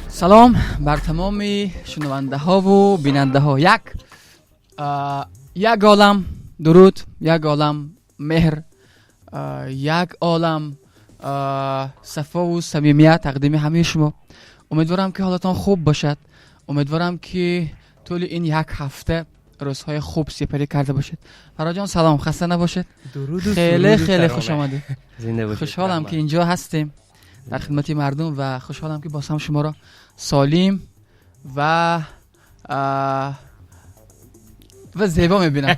Салом бар тамоми шунавандаҳову бинандаҳо. Як олам дуруд, як олам меҳр, як олам сафову самимият тақдими ҳамаи шумо. Умедворам, ки ҳолатон хуб бошад. Умедворам, ки тӯли ин як ҳафта рӯзҳои хуб сипарӣ карда бошед. Фарҳодҷон, салом, хаста набошед. Хеле хеле хуш омадед. Хушҳолам, ки инҷо ҳастем дар хидмати мардум, ва хушҳолам, ки боз ҳам шуморо солим ва зебо мебинам.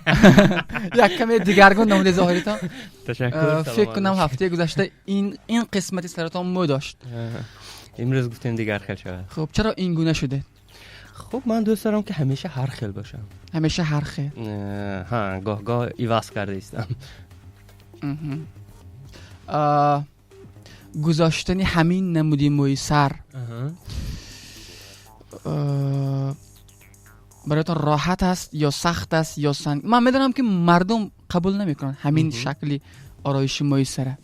Як каме дигаргун намуди зоҳиритон. Фикр кунам, ҳафтаи гузашта ин қисмати саратон мӯ дошт. Имрӯз гуфтем, дигар хел шавад. Хуб, чаро ин гуна шудед? Хуб, ман дӯст дорам, ки ҳамеша ҳар хел бошам. Ҳамеша ҳар хел? Ҳа, гоҳ гоҳ иваз карда истам. Гузоштани ҳамин намуди мӯи сар бароятон роҳат аст ё сахт аст ё санг? Ман медонам, ки мардум қабул намекунанд ҳамин шакли ороиши мӯи сара.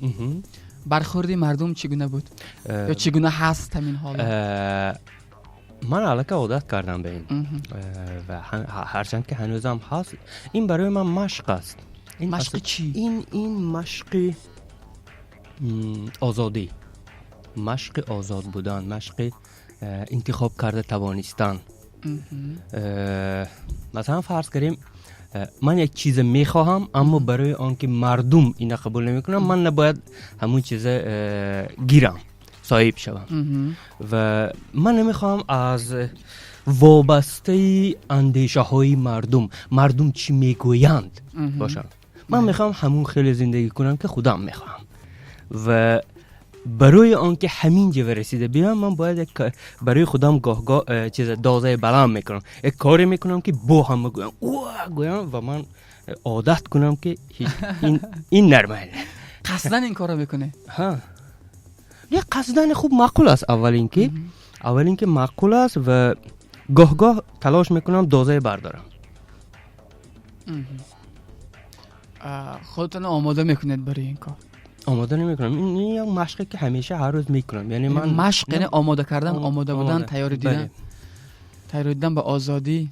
Бархӯрди мардум чӣ гуна буд ё чӣ гуна ҳаст ҳамин ҳолат? Ман аллакай одат кардам ба ин ва ҳарчанд ки ҳанӯзам ҳаст, ин барои ман машқ аст. Машқи чӣ? Ин машқи озодӣ, машқи озод будан, машқи интихоб карда тавонистан. Масалан, фарз кардем, ман як чиза мехоҳам, аммо барои он ки мардум ина қабул намекунанд, ман набояд ҳамун чиза гирам, соҳиб шавам. Ва ман намехоҳам аз вобастаи андешаҳои мардум, мардум чӣ мегӯянд, бошам. Ман мехоҳам ҳамун хеле зиндагӣ кунам, ки худам мехоҳам. Ва барои он ки ҳамин ҷава расида биёям, ман бояд барои худам гоҳ-гоҳ чиза дозаи баланд мекунам, як коре мекунам, ки бо ҳама гӯям, уа гӯям ва ман одат кунам, ки ин нормал. Қасдан ин корро мекунед? Ҳа, як қасдани хуб маъқул аст. Аввал ин ки маъқул аст ва гоҳ-гоҳ талош мекунам, дозае бардорам. Худатонро омода мекунед барои ин кор? Омода намекунам. Ин як машқе, ки ҳамеша ҳар рӯз мекунам, яъне ман Машқ яъне омода кардан, омода будан, тайёрӣ дидан, тайёрӣ дидан ба озодӣ.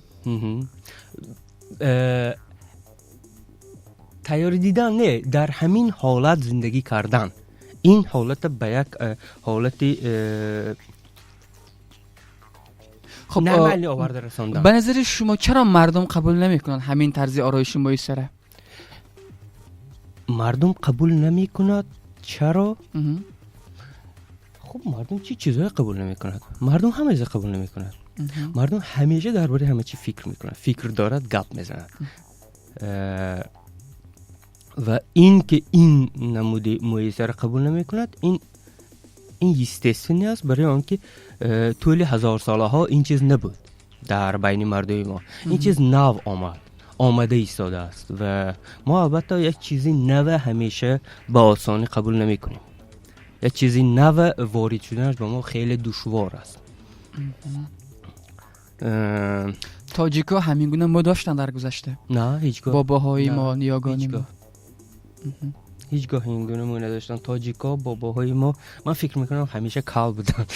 Тайёрӣ дидан не, дар ҳамин ҳолат зиндагӣ кардан, ин ҳолата ба як ҳолати хуб нормалӣ оварда расондан. Ба назари шумо, чаро мардум қабул намекунанд ҳамин тарзи ороиши мӯи сара? Мардум қабул намекунад чаро? Хуб, мардум чӣ чизҳое қабул намекунад? Мардум ҳама чиза қабул намекунад. Мардум ҳамеша дар бораи ҳама чӣ фикр мекунад, фикр дорад, гап мезанад. Ва ин ки ин намуди мӯи сара қабул намекунад, ин естественный аст, барои он ки тӯли ҳазорсолаҳо ин чиз набуд дар байни мардуми мо. Ин чиз нав омад, омада истодааст ва мо албатта як чизи нава ҳамеша ба осонӣ қабул намекунем. Як чизи нава ворид шуданаш ба мо хеле душвор аст. Тоҷикҳо ҳамин гуна мӯ доштанд дар гузашта? На, ҳеҷ гоҳ. Бобоҳои мо, ниёгони мо? Ҳеҷ гоҳ ин гуна мӯ надоштанд тоҷикҳо, бобоҳои мо. Ман фикр мекунам, ҳамеша кал буданд,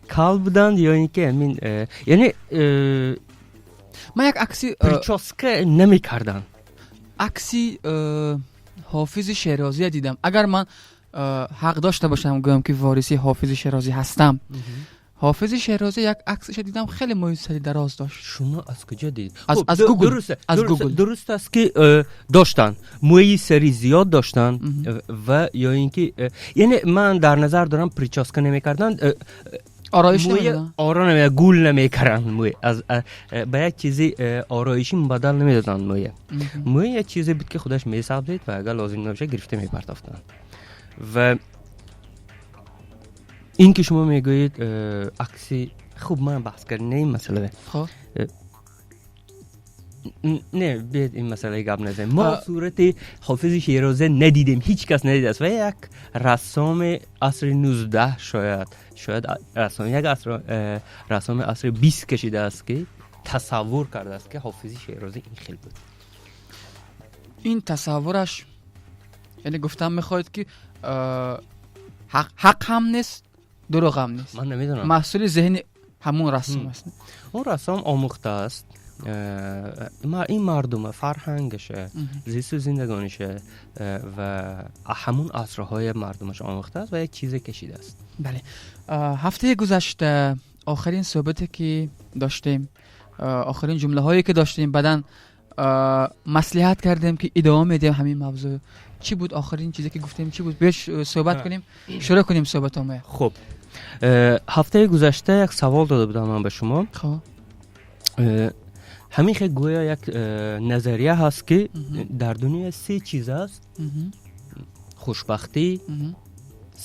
кал буданд ё ин ки ҳамин яъне Ман як акси причёска намекарданд. Акси Ҳофизи Шерозия дидам. Агар ман ҳақ дошта бошам гӯям, ки вориси Ҳофизи Шерозӣ ҳастам, Ҳофизи Шерозӣ як аксаша дидам, хеле мӯи сари дароз дошт. Шумо аз куҷо дидед? Аз Гугл, аз Гугл. Дуруст аст, ки доштанд, мӯи сари зиёд доштанд ва ё ин ки яъне ман дар назар дорам, причёска намекарданд. Ороиш. Оро гул намекарданд, мӯи ба як чизи ороишӣ мубаддал намедоданд мӯя. Мӯи як чизе буд, ки худаш месабзид ва агар лозим набошад, гирифта мепартофтанд. Ва ин ки шумо мегӯед акси, хуб, ман баҳс кардем не ин масъала. Не, биед ин масъалаи гап назанем. Мо сурати Ҳофизи Шероза надидем, ҳеҷ кас надидааст ва як рассоми асри 19, шояд рассоми як аср, рассоми асри 20 кашидааст, ки тасаввур кардааст, ки Ҳофизи Шероза ин хел буд. Ин тасаввураш Яъне гуфтан мехоҳед, ки ҳақ ҳам нест, дурӯғ ҳам нест. Ман намедонам. Маҳсули зеҳни ҳамун рассом аст. Он рассом омӯхтааст ин мардума, фарҳангаша, зисту зиндагониша ва ҳамун асрҳои мардумаш омӯхтааст ва як чизе кашидааст. Бале, ҳафтаи гузашта охирин суҳбате, ки доштем, охирин ҷумлаҳое, ки доштем, баъдан маслиҳат кардем, ки идома медиҳем ҳамин мавзӯъ. Чӣ буд охирин чизе, ки гуфтем, чӣ буд? Биё суҳбат кунем, шурӯъ кунем суҳбатомая. Хуб, ҳафтаи гузашта як савол дода будам ман ба шумо. Хуб. Ҳамин хел гӯё як назария ҳаст, ки дар дунё се чиз аст: хушбахтӣ,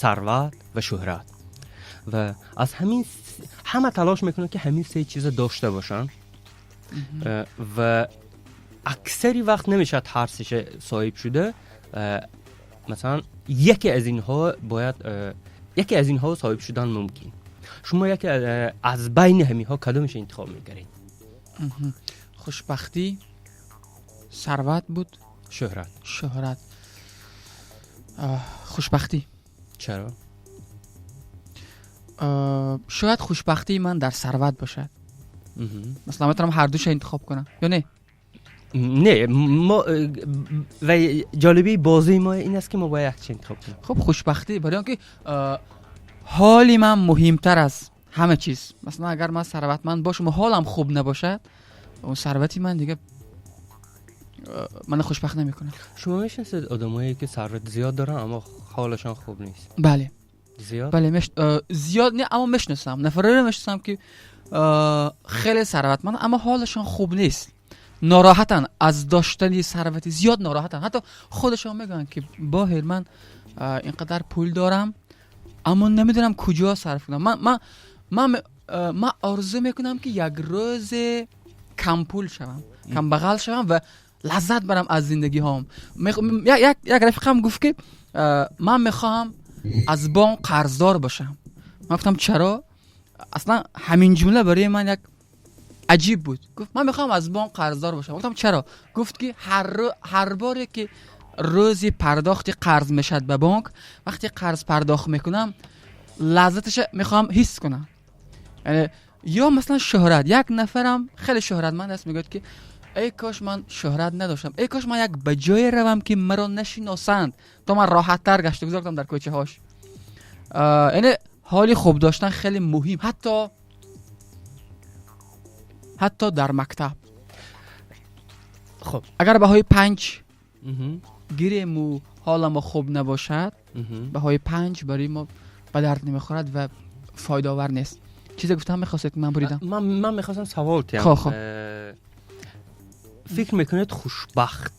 сарват ва шӯҳрат. Ва аз ҳамин ҳама талош мекунанд, ки ҳамин се чиза дошта бошанд, ва аксари вақт намешавад ҳар сеша соҳиб шуда. Масалан, яке аз инҳо бояд, яке аз инҳо соҳиб шудан мумкин. Шумо яке аз байни ҳаминҳо кадомеша интихоб мекунед? Хушбахтӣ, сарват буд. Шӯҳрат. Шӯҳрат. Хушбахтӣ. Чаро? Шояд хушбахтии ман дар сарват бошад. Масалан, метавонам ҳардуша интихоб кунам ё не? Не, мо ва ҷолибии бозии мо ин аст, ки мо бояд якчи интихоб кунем. Хуб, хушбахтӣ, барои он ки ҳоли ман муҳимтар аз ҳама чиз. Масалан, агар ман сарватманд бошам ва ҳолам хуб набошад, он сарвати ман дига мана хушбахт намекунад. Шумо мешинасед одамое, ки сарват зиёд доранд, аммо ҳолашон хуб нест? Бале. Зиёд? Бале, зиёд не, аммо мешинасам, нафареро мешинасам, ки хеле сарватманд, аммо ҳолашон хуб нест, нороҳатанд, аз доштани сарвати зиёд нороҳатанд. Ҳатто худашон мегӯянд, ки Боҳир, ман ин қадар пул дорам, аммо намедонам куҷо сарф кунам. Ман орзу мекунам, ки як рӯзе кампул шавам, камбағал шавам ва лаззат барам аз зиндагиҳом. Як рафиқам гуфт, ки ман мехоҳам аз бонк қарздор бошам. Ман гуфтам: «Чаро?» Аслан ҳамин ҷумла барои ман як аҷиб буд. Гуфт: «Ман мехоҳам аз бонк қарздор бошам». Гуфтам: «Чаро?» Гуфт, ки ҳар боре, ки рӯзи пардохти қарз мешавад ба бонк, вақте қарз пардохт мекунам, лаззаташа мехоҳам ҳис кунам. Яъне ё масалан шӯҳрат. Як нафарам хеле шӯҳратманд аст, мегӯяд, ки эй кош ман шӯҳрат надоштам, эй кош ман як ба ҷое равам, ки маро нашиносанд, то ман роҳаттар гашта гузор дар кӯчаҳош. Яъне ҳоли хуб доштан хеле муҳим, ҳатто дар мактаб. Хуб. Агар баҳои 5 гирему ҳоламо хуб набошад, баҳои 5 барои мо ба дард намехӯрад ва фоидаовар нест. Чизе гуфтам мехостед, ки ман буридам. Ман мехостам савол тиям. Хо. Фикр мекунед, хушбахт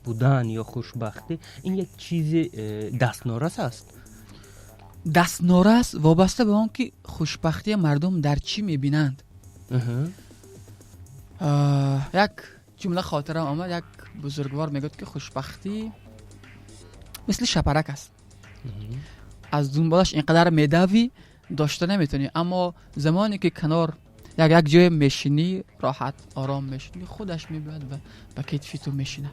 будан ё хушбахтӣ ин як чизи дастнорас аст? Дастнорас вобаста ба он, ки хушбахтии мардум дар чӣ мебинанд. Як ҷумла хотирам омад. Як бузургвор мегӯяд, ки хушбахтӣ мисли шапарак аст: аз дунболаш ин қадар медавӣ, дошта наметавонӣ, аммо замоне ки канор як ҷое мешинӣ, роҳат, ором мешинӣ, худаш мебиёд ва ба кетфи ту мешинад.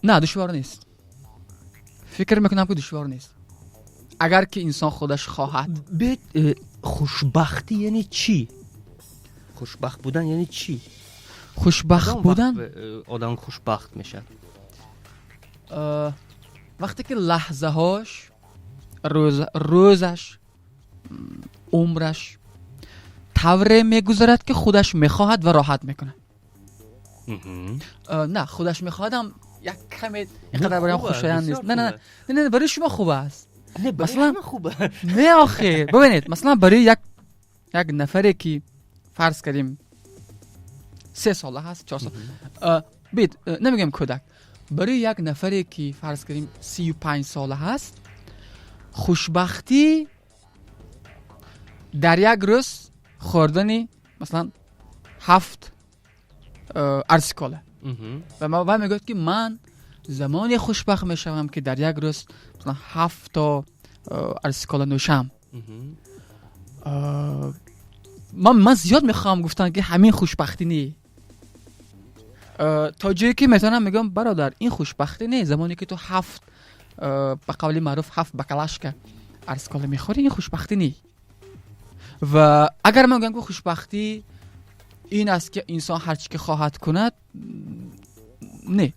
На, душвор нест. Фикр мекунам, ки душвор нест, агар ки инсон худаш хоҳад. Бед, хушбахтӣ яъне чӣ? Хушбахт будан яъне чӣ? Хушбахт Кадом будан? вақт одам хушбахт мешавад? Вақте ки лаҳзаҳош, рӯзаш, умраш тавре мегузарад, ки худаш мехоҳад ва роҳат мекунад. На, худаш мехоҳадам як каме ин қадар бароям Хуб аст, хушоянд нест. бисёр Не, не. хуб аст. Не, не, барои шумо хуб аст. Не, барои Масалан- ҳама хуб аст. Не, охе, бибинед, масалан, барои як нафаре, ки фарз кардем, 3 сола ҳаст, 4 сол, бит намегӯем кӯдак, барои як нафаре, ки фарз кардем, 35 сола ҳаст, хушбахтӣ дар як рӯз хӯрдани, масалан, ҳафт РС Кола. Ва мегӯяд, ки ман замоне хушбахт мешавам, ки дар як рӯз, масалан, ҳафто РС Кола нӯшам. Ман зиёд мехоҳам гуфтан, ки ҳамин хушбахтӣ не. То ҷое ки метавонам, мегӯям: бародар, ин хушбахтӣ не. Замоне ки ту ҳафт, ба қавли маъруф, ҳафт баклажка арскола мехӯрӣ, ин хушбахтӣ не. Ва агар ман гӯям, ки хушбахтӣ ин аст, ки инсон ҳар чӣ ки хоҳад кунад, не,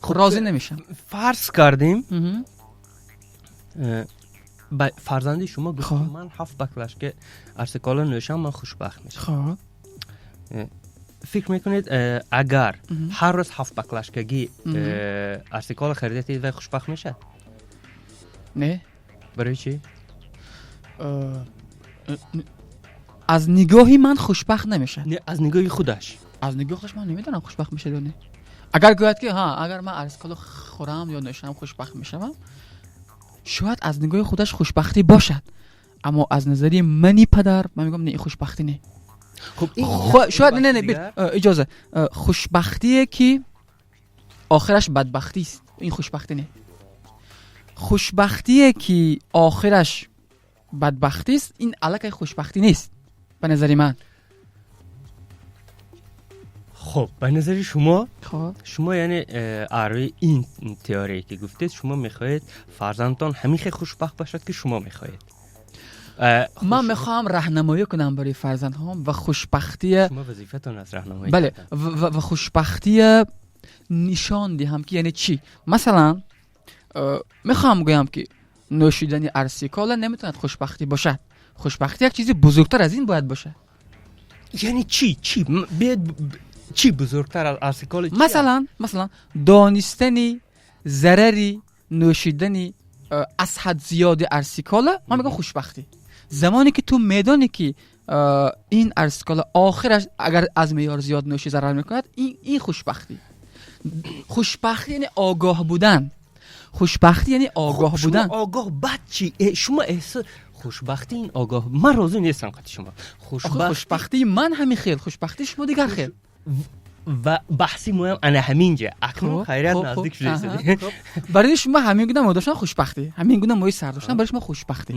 розӣ намешавам. Фарз кардем, ба фарзанди шумо гуфт: ман ҳафт баклажка арсикола нӯшам, ман хушбахт мешавам. Фикр мекунед, агар ҳар рӯз ҳафт баклажкаги арсикола харидатед, вай хушбахт мешавад? Не. Барои чӣ? Аз нигоҳи ман хушбахт намешавад. Не, аз нигоҳи худаш. Аз нигоҳи худаш ман намедонам, хушбахт мешавад ё не. Агар гӯяд, ки ҳа, агар ман арскола хӯрам ё нӯшам, хушбахт мешавам, шояд аз нигоҳи худаш хушбахтӣ бошад, аммо аз назари мани падар ман мегӯям: не, ин хушбахтӣ не. Шояд не, иҷоза, хушбахтие ки охираш бадбахтист, ин хушбахтӣ не. Хушбахтие ки охираш бадбахтист, ин аллакай хушбахтӣ нест ба назари ман. Хуб, ба назари шумо, шумо яъне арӯи ин теорие ки гуфтед, шумо мехоҳед фарзандтон ҳамин хел хушбахт бошад, ки шумо мехоҳед. Ман мехоҳам раҳнамоӣ кунам барои фарзандҳом ва хушбахтия. Шумо вазифатон аст раҳнамоӣ. Бале, ва хушбахтия нишон диҳам, ки яъне чӣ. Масалан, мехоҳам гӯям, ки нӯшидани арсикола наметавонад хушбахтӣ бошад. Хушбахтӣ як чизи бузургтар аз ин бояд бошад. Яъне чӣ? Чӣ биёед, чӣ бузургтар аз арсикола? Масалан, донистани зарари нӯшидани аз ҳад зиёди арсикола, ман мегӯям хушбахтӣ. Замоне ки ту медонӣ, ки ин арсикола охираш, агар аз меъёр зиёд нӯшӣ, зарар мекунад, ин хушбахтӣ. Хушбахтӣ яъне огоҳ будан. Хушбахтӣ яъне огоҳ будан. Огоҳ бад чӣ? Шумо эҳсос, хушбахтӣ ин огоҳ, ман розӣ нестам қати шумо. Хушбахтии ман ҳамин хел, хушбахтии шумо дигар хел. Ва баҳси моям ана ҳамин ҷа акнун хайрият наздик шуда. Барои шумо ҳамин гуна мӯ доштан хушбахтӣ, ҳамин гуна мӯи сар доштан барои шумо хушбахтӣ,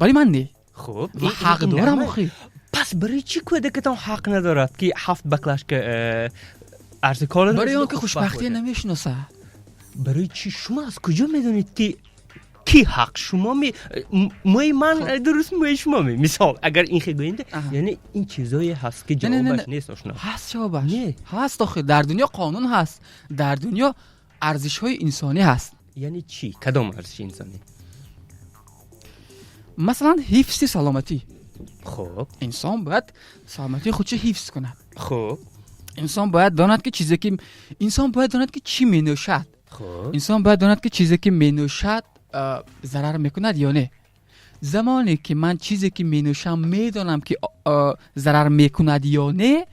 барои ман не. Хуб. Ва ҳақ дорам охи. Пас барои чӣ кӯдакатон ҳақ надорад, ки ҳафт баклажка арзикола? Барои он ки хушбахтие намешиносад. Барои чӣ? Шумо аз куҷо медонед, ки ки ҳақ? Шумо мӯи ман дуруст, мӯи шумо, мисол, агар ин хел гӯем, яъне ин чизое ҳаст, ки ҷавобаш нест ошно. Ҳаст ҷавобаш, ҳаст охи. Дар дунё қонун ҳаст, дар дунё арзишҳои инсонӣ ҳаст. Яъне чӣ? Кадом арзиши инсонӣ? Масалан, ҳифзи саломатӣ. Инсон бояд саломатии худшо ҳифз кунад. Инсон бояд донад, ки чизе ки, инсон бояд донад, ки чӣ менӯшад. Инсон бояд донад, ки чизе ки менӯшад, зарар мекунад ё не. Замоне ки ман чизе ки менӯшам, медонам, ки зарар мекунад ё не,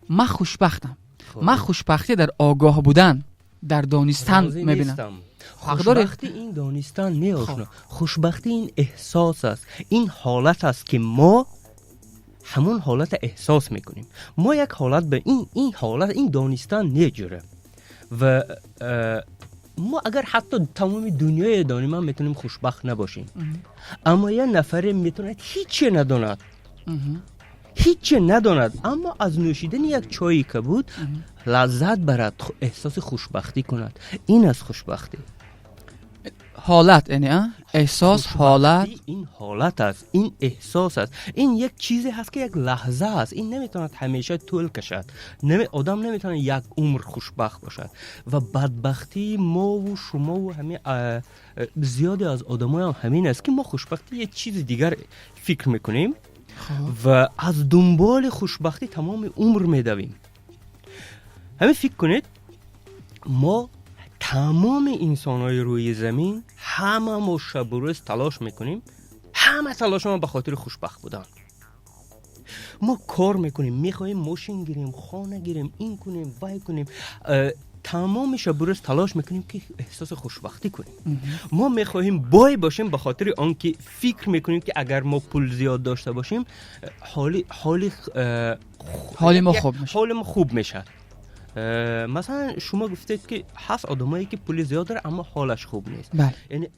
ман хушбахтам. Ман хушбахтӣ дар огоҳ будан, дар донистан мебинам. Хушбахтӣ ин донистан не, ошно. Хушбахтӣ ин эҳсос аст, ин ҳолат аст, ки мо ҳамон ҳолата эҳсос мекунем. Мо як ҳолат ба ин ҳолат, ин донистан не, ҷура. Ва мо агар ҳатто тамоми дунёе донем ҳам, метавонем хушбахт набошем. Аммо як нафаре метавонад ҳиче надонад, ҳиче надонад, аммо аз нӯшидани як чойи кабуд лаззат барад, эҳсоси хушбахтӣ кунад. Ин аст хушбахтӣ. Ҳолат яъне эҳсос, ҳолат. Ин ҳолат аст, ин эҳсос аст, ин як чизе ҳаст, ки як лаҳза аст. Ин наметавонад ҳамеша тӯл кашад. Одам наметавонад як умр хушбахт бошад. Ва бадбахтии мову шумову ҳамин зиёде аз одамоям ҳамин аст, ки мо хушбахтӣ як чизи дигар фикр мекунем ва аз дунболи хушбахтӣ тамоми умр медавем. Ҳамин фикр кунед, мо тамоми инсонҳои рӯи замин, ҳама мо шабу рӯз талош мекунем, ҳама талошамо ба хотири хушбахт будан. Мо кор мекунем, мехоҳем мошин гирем, хона гирем, ин кунем, вай кунем, тамоми шабу рӯз талош мекунем, ки эҳсоси хушбахтӣ кунем. Мо мехоҳем бой бошем, ба хотири он ки фикр мекунем, ки агар мо пул зиёд дошта бошем, ҳоли мо хуб мешавад. Ҳоли мо хуб мешавад. Масалан, шумо гуфтед, ки ҳаст одамое, ки пули зиёд дорад, аммо ҳолаш хуб нест. Яъне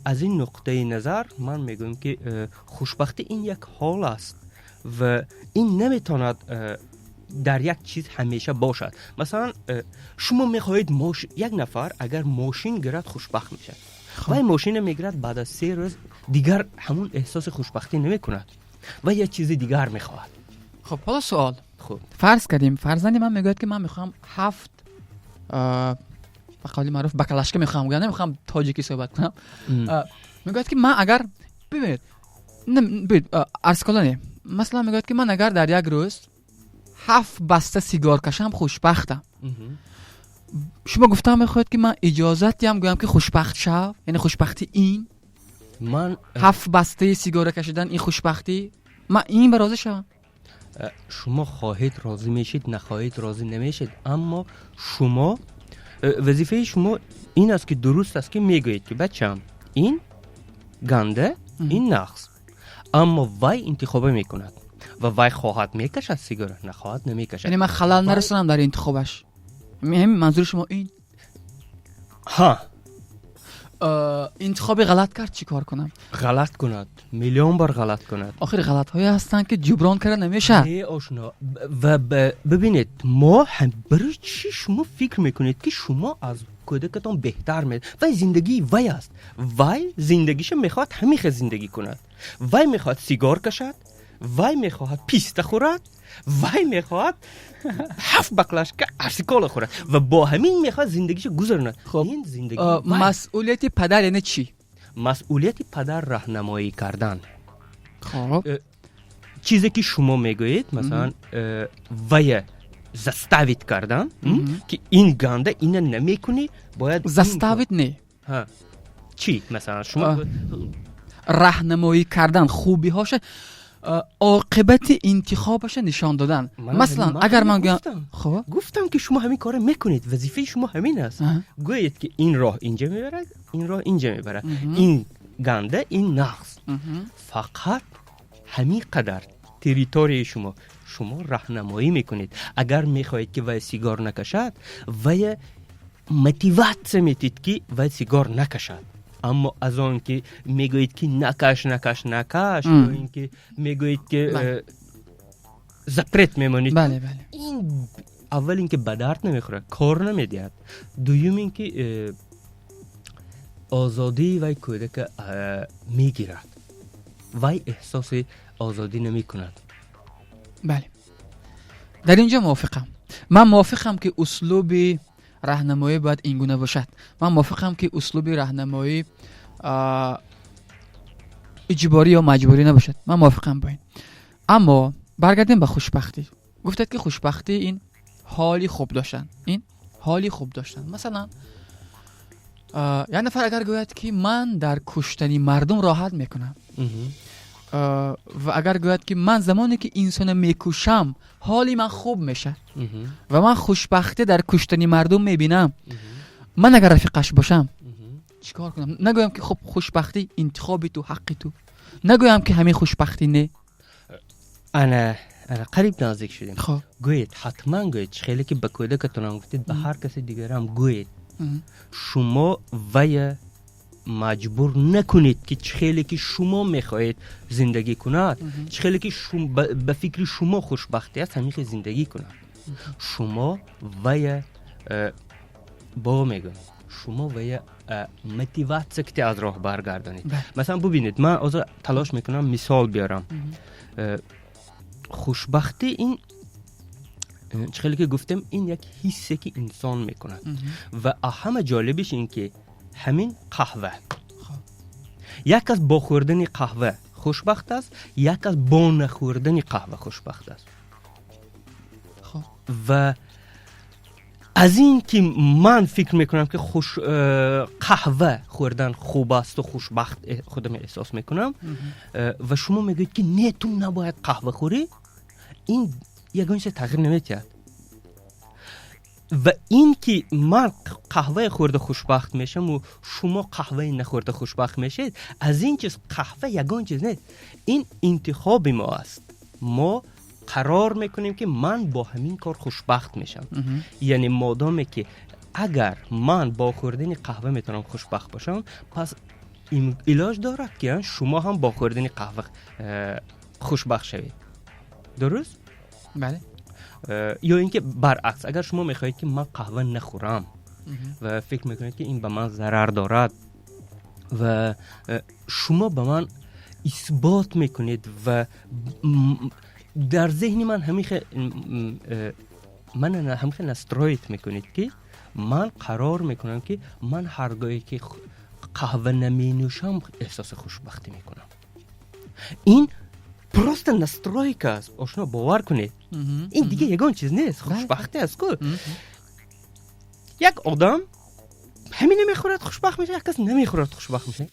аз ин нуқтаи назар ман мегӯям, ки хушбахтӣ ин як ҳол аст ва ин наметавонад Дар як чиз ҳамеша бошад. Масалан, шумо мехоҳед як нафар агар мошин гирад, хушбахт мешавад. Вай мошина мегирад, баъд аз 3 рӯз дигар ҳамун эҳсоси хушбахтӣ намекунад ва як чизи дигар мехоҳад. Хуб, ҳоло суол. Хуб. Фарз кардем, фарзанди ман мегӯяд, ки ман мехоҳам ҳафт, ба қавли маъруф, баклажка мехоҳам гӯям, намехоҳам тоҷикӣ суҳбат кунам. Мегӯяд, ки ман агар, бибинед, арзколоне, масалан, мегӯяд, ки ман агар дар як рӯз ҳафт баста сигор кашам, хушбахтам. Шумо гуфтан мехоҳед, ки ман иҷозат диҳам, гӯям, ки хушбахт шав, яъне хушбахтӣ ин ман ҳафт бастаи сигора кашидан, ин хушбахтӣ, ман ин ба розӣ шавам? Шумо хоҳед, розӣ мешед, нахоҳед, розӣ намешед, аммо шумо вазифаи шумо ин аст, ки дуруст аст, ки мегӯед, ки бачам, ин ганда, ин нағз, аммо вай интихоба мекунад ва вай хоҳад, мекашад сигора, нахоҳад, намекашад. Яъне ман халал нарасонам дар интихобаш, ҳамин манзури шумо ин? Ҳа. Интихоби ғалат кард, чӣ кор кунам? Ғалат кунад, миллион бор ғалат кунад. Охир ғалатҳое ҳастанд, ки ҷуброн карда намешавад. Не, ошно, ва бибинед, мо барои чӣ шумо фикр мекунед, ки шумо аз кӯдакатон беҳтар ме вай зиндагии вай аст, вай зиндагиша мехоҳад ҳамин хел зиндагӣ кунад. Вай мехоҳад сигор кашад, вай мехоҳад писта хӯрад, вай мехоҳад ҳафт баклажка арсикола хӯрад ва бо ҳамин мехоҳад зиндагиша гузаронад. Ин зиндагии вай. Масъулияти падар яъне чӣ? Масъулияти падар раҳнамоӣ кардан. Хоб. Чизе ки шумо мегӯед, масалан, вая заставить кардан, ки ин ганда, ина намекунӣ, бояд ин Заставить не. Ҳа. Чӣ, масалан, шумо Раҳнамоӣ кардан, хубиҳоша, оқибати интихобаша нишон додан. Масалан, агар ман гӯям, хуб. Гуфтам, ки шумо ҳамин корро мекунед, вазифаи шумо ҳамин аст. Гӯед, ки ин роҳ инҷа мебарад, ин роҳ инҷа мебарад, ин ганда, ин нағз. Фақат ҳамин қадар территорияи шумо, шумо раҳнамоӣ мекунед. Агар мехоҳед, ки вай сигор накашад, вая мотиватсия метид, ки вай сигор накашад. Аммо аз он ки мегӯед, ки накаш, накаш, накаш, ё ин ки мегӯед, ки запрет мемонед, бале бале ин аввал ин ки ба дард намехӯрад, кор намедиҳад, дуюм ин ки озодии вай кӯдака мегирад, вай эҳсоси озодӣ намекунад. Бале, дар ин ҷо мувофиқам. Ман мувофиқам, ки услуби раҳнамоӣ бояд ин гуна бошад. Ман мувофиқам, ки услуби раҳнамоӣ иҷборӣ ё маҷбурӣ набошад. Ман мувофиқам бо ин. Аммо баргардем ба хушбахтӣ. Гуфтед, ки хушбахтӣ ин ҳоли хуб доштан, ин ҳоли хуб доштан. Масалан, як нафар агар гӯяд, ки ман дар куштани мардум роҳат мекунам, ва агар гӯяд, ки ман замоне ки инсона мекушам, ҳоли ман хуб мешавад ва ман хушбахтӣ дар куштани мардум мебинам, ман агар рафиқаш бошам, чӣ кор кунам? Нагӯям, ки хуб, хушбахтӣ интихоби ту, ҳаққи ту, нагӯям, ки ҳамин хушбахтӣ не? Ана, ана, қариб наздик шудем. Хоб. Гӯед, ҳатман гӯед, чӣ хеле ки ба кӯдакатонам гуфтед, ба ҳар каси дигарам гӯед. Шумо вая маҷбур накунед, ки чӣ хеле ки шумо мехоҳед зиндагӣ кунад, чӣ хеле ки ба фикри шумо хушбахтӣ аст, ҳамин хел зиндагӣ кунад. Шумо вая бо мегӯям, шумо вая мотиватсия ки аз роҳ баргардонед. Масалан, бубинед, ман ҳозир талош мекунам мисол биёрам. Хушбахтӣ ин чӣ хеле ки гуфтем, ин як ҳиссе, ки инсон мекунад. Ва ҳама ҷолибиш ин ки ҳамин қаҳва, як кас бо хӯрдани қаҳва хушбахт аст, як кас бо нахӯрдани қаҳва хушбахт аст. Ва аз ин ки ман фикр мекунам, ки қаҳва хӯрдан хуб асту хушбахт худам эҳсос мекунам, ва шумо мегӯед, ки не, ту набояд қаҳва хӯрӣ, ин ягон чиз тағйир намедиҳад. Ва ин ки ман қаҳваи хӯрда хушбахт мешаваму шумо қаҳваи нахӯрда хушбахт мешавед, аз ин чиз қаҳва ягон чиз нест. Ин интихоби мо аст. Мо қарор мекунем, ки ман бо ҳамин кор хушбахт мешавам. Яъне модоме ки агар ман бо хӯрдани қаҳва метавонам хушбахт бошам, пас илоҷ дорад, ки шумо ҳам бо хӯрдани қаҳва хушбахт шавед. Дуруст? Бале. Ё ин ки баръакс, агар шумо мехоҳед, ки ман қаҳва нахӯрам ва фикр мекунед, ки ин ба ман зарар дорад, ва шумо ба ман исбот мекунед ва дар зеҳни ман ҳамин ман ҳамин хел настроить мекунед, ки ман қарор мекунам, ки ман ҳар гоҳе ки қаҳва наменӯшам, эҳсоси хушбахтӣ мекунам. Ин просто настройка аст, ошно, бовар кунед, ин дига ягон чиз нест, хушбахтӣ аст ку. Як одам ҳамин намехӯрад, хушбахт мешавад, як кас намехӯрад, хушбахт мешавад.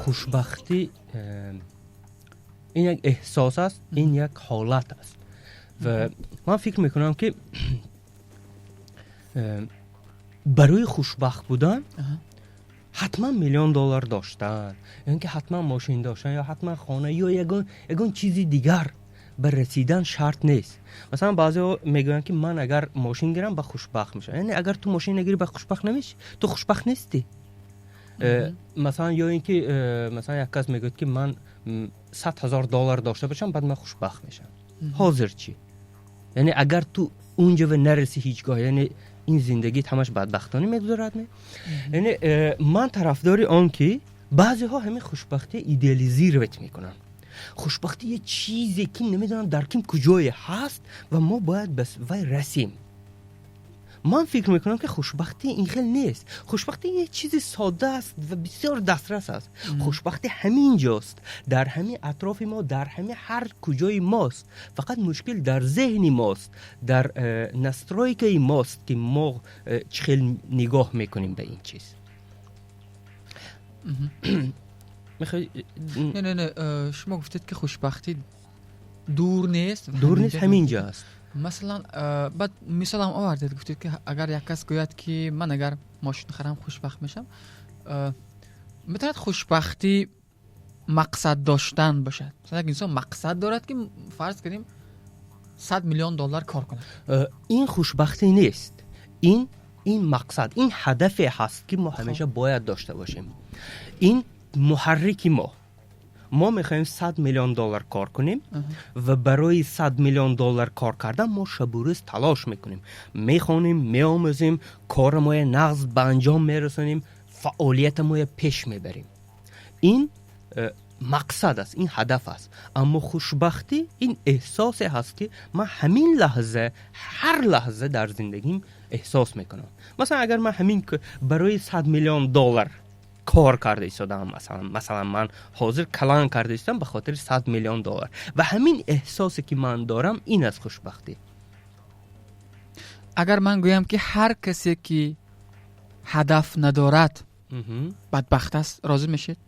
Хушбахтӣ ин як эҳсос аст, ин як ҳолат аст. Ва ман фикр мекунам, ки барои хушбахт будан ҳатман миллион доллар доштан ё ин ки ҳатман мошин доштан ё ҳатман хона ё ягон чизи дигар ба расидан шарт нест. Масалан, баъзеҳо мегӯянд, ки ман агар мошин гирам, ба хушбахт мешавам. Яъне агар ту мошин нагирӣ, ба хушбахт намешӣ, ту хушбахт нестӣ. Масалан, ё ин ки масалан, як кас мегӯяд, ки ман 100 000 доллар дошта бошам, баъд ман хушбахт мешавам. Ҳозир чӣ? Яъне агар ту унҷава нарасӣ ҳеҷ гоҳ, яъне ин зиндагит ҳамаш бадбахтонӣ мегузарад, не? Яъне ман тарафдори он, ки баъзеҳо ҳамин хушбахтия идеализировать мекунанд. Хушбахтӣ е чизе, ки намедонам дар ким куҷое ҳаст ва мо бояд ба вай расем. Ман фикр мекунам, ки хушбахтӣ ин хел нест. Хушбахтӣ як чизи содда аст ва бисёр дастрас аст. Хушбахтӣ ҳамин ҷост, дар ҳамин атрофи мо, дар ҳамин ҳар куҷои мост. Фақат мушкил дар зеҳни мост, дар настройкаи мост, ки мо чӣ хел нигоҳ мекунем ба ин чиз. Не, шумо гуфтед, ки хушбахтӣ дур нест. Дур нест, ҳамин ҷо аст. Масалан, баъд мисолам овардед, гуфтед, ки агар як кас гӯяд, ки ман агар мошин харам, хушбахт мешавам. Метавонад хушбахтӣ мақсад доштан бошад? Масалан, як инсон мақсад дорад, ки фарз кунем, 100 миллион доллар кор кунад. Ин хушбахтӣ нест, ин мақсад, ин ҳадафе ҳаст, ки мо ҳамеша бояд дошта бошем. Ин муҳаррики мо. Мехоҳем 100 миллион доллар кор кунем ва барои 100 миллион доллар кор кардан мо шабу рӯз талош мекунем, мехонем, меомӯзем, корамоя нағз ба анҷом мерасонем, фаъолиятамоя пеш мебарем. Ин мақсад аст, ин ҳадаф аст. Аммо хушбахтӣ ин эҳсосе ҳаст, ки ман ҳамин лаҳза, ҳар лаҳза дар зиндагим эҳсос мекунам. Масалан, агар ман ҳамин барои 100 миллион доллар кор карда истодаам, масалан, ман ҳозир калан карда истодам ба хотири 100 миллион доллар ва ҳамин эҳсосе, ки ман дорам, ин аст хушбахтӣ. Агар ман гӯям, ки ҳар касе, ки ҳадаф надорад, бадбахт аст, розӣ мешед?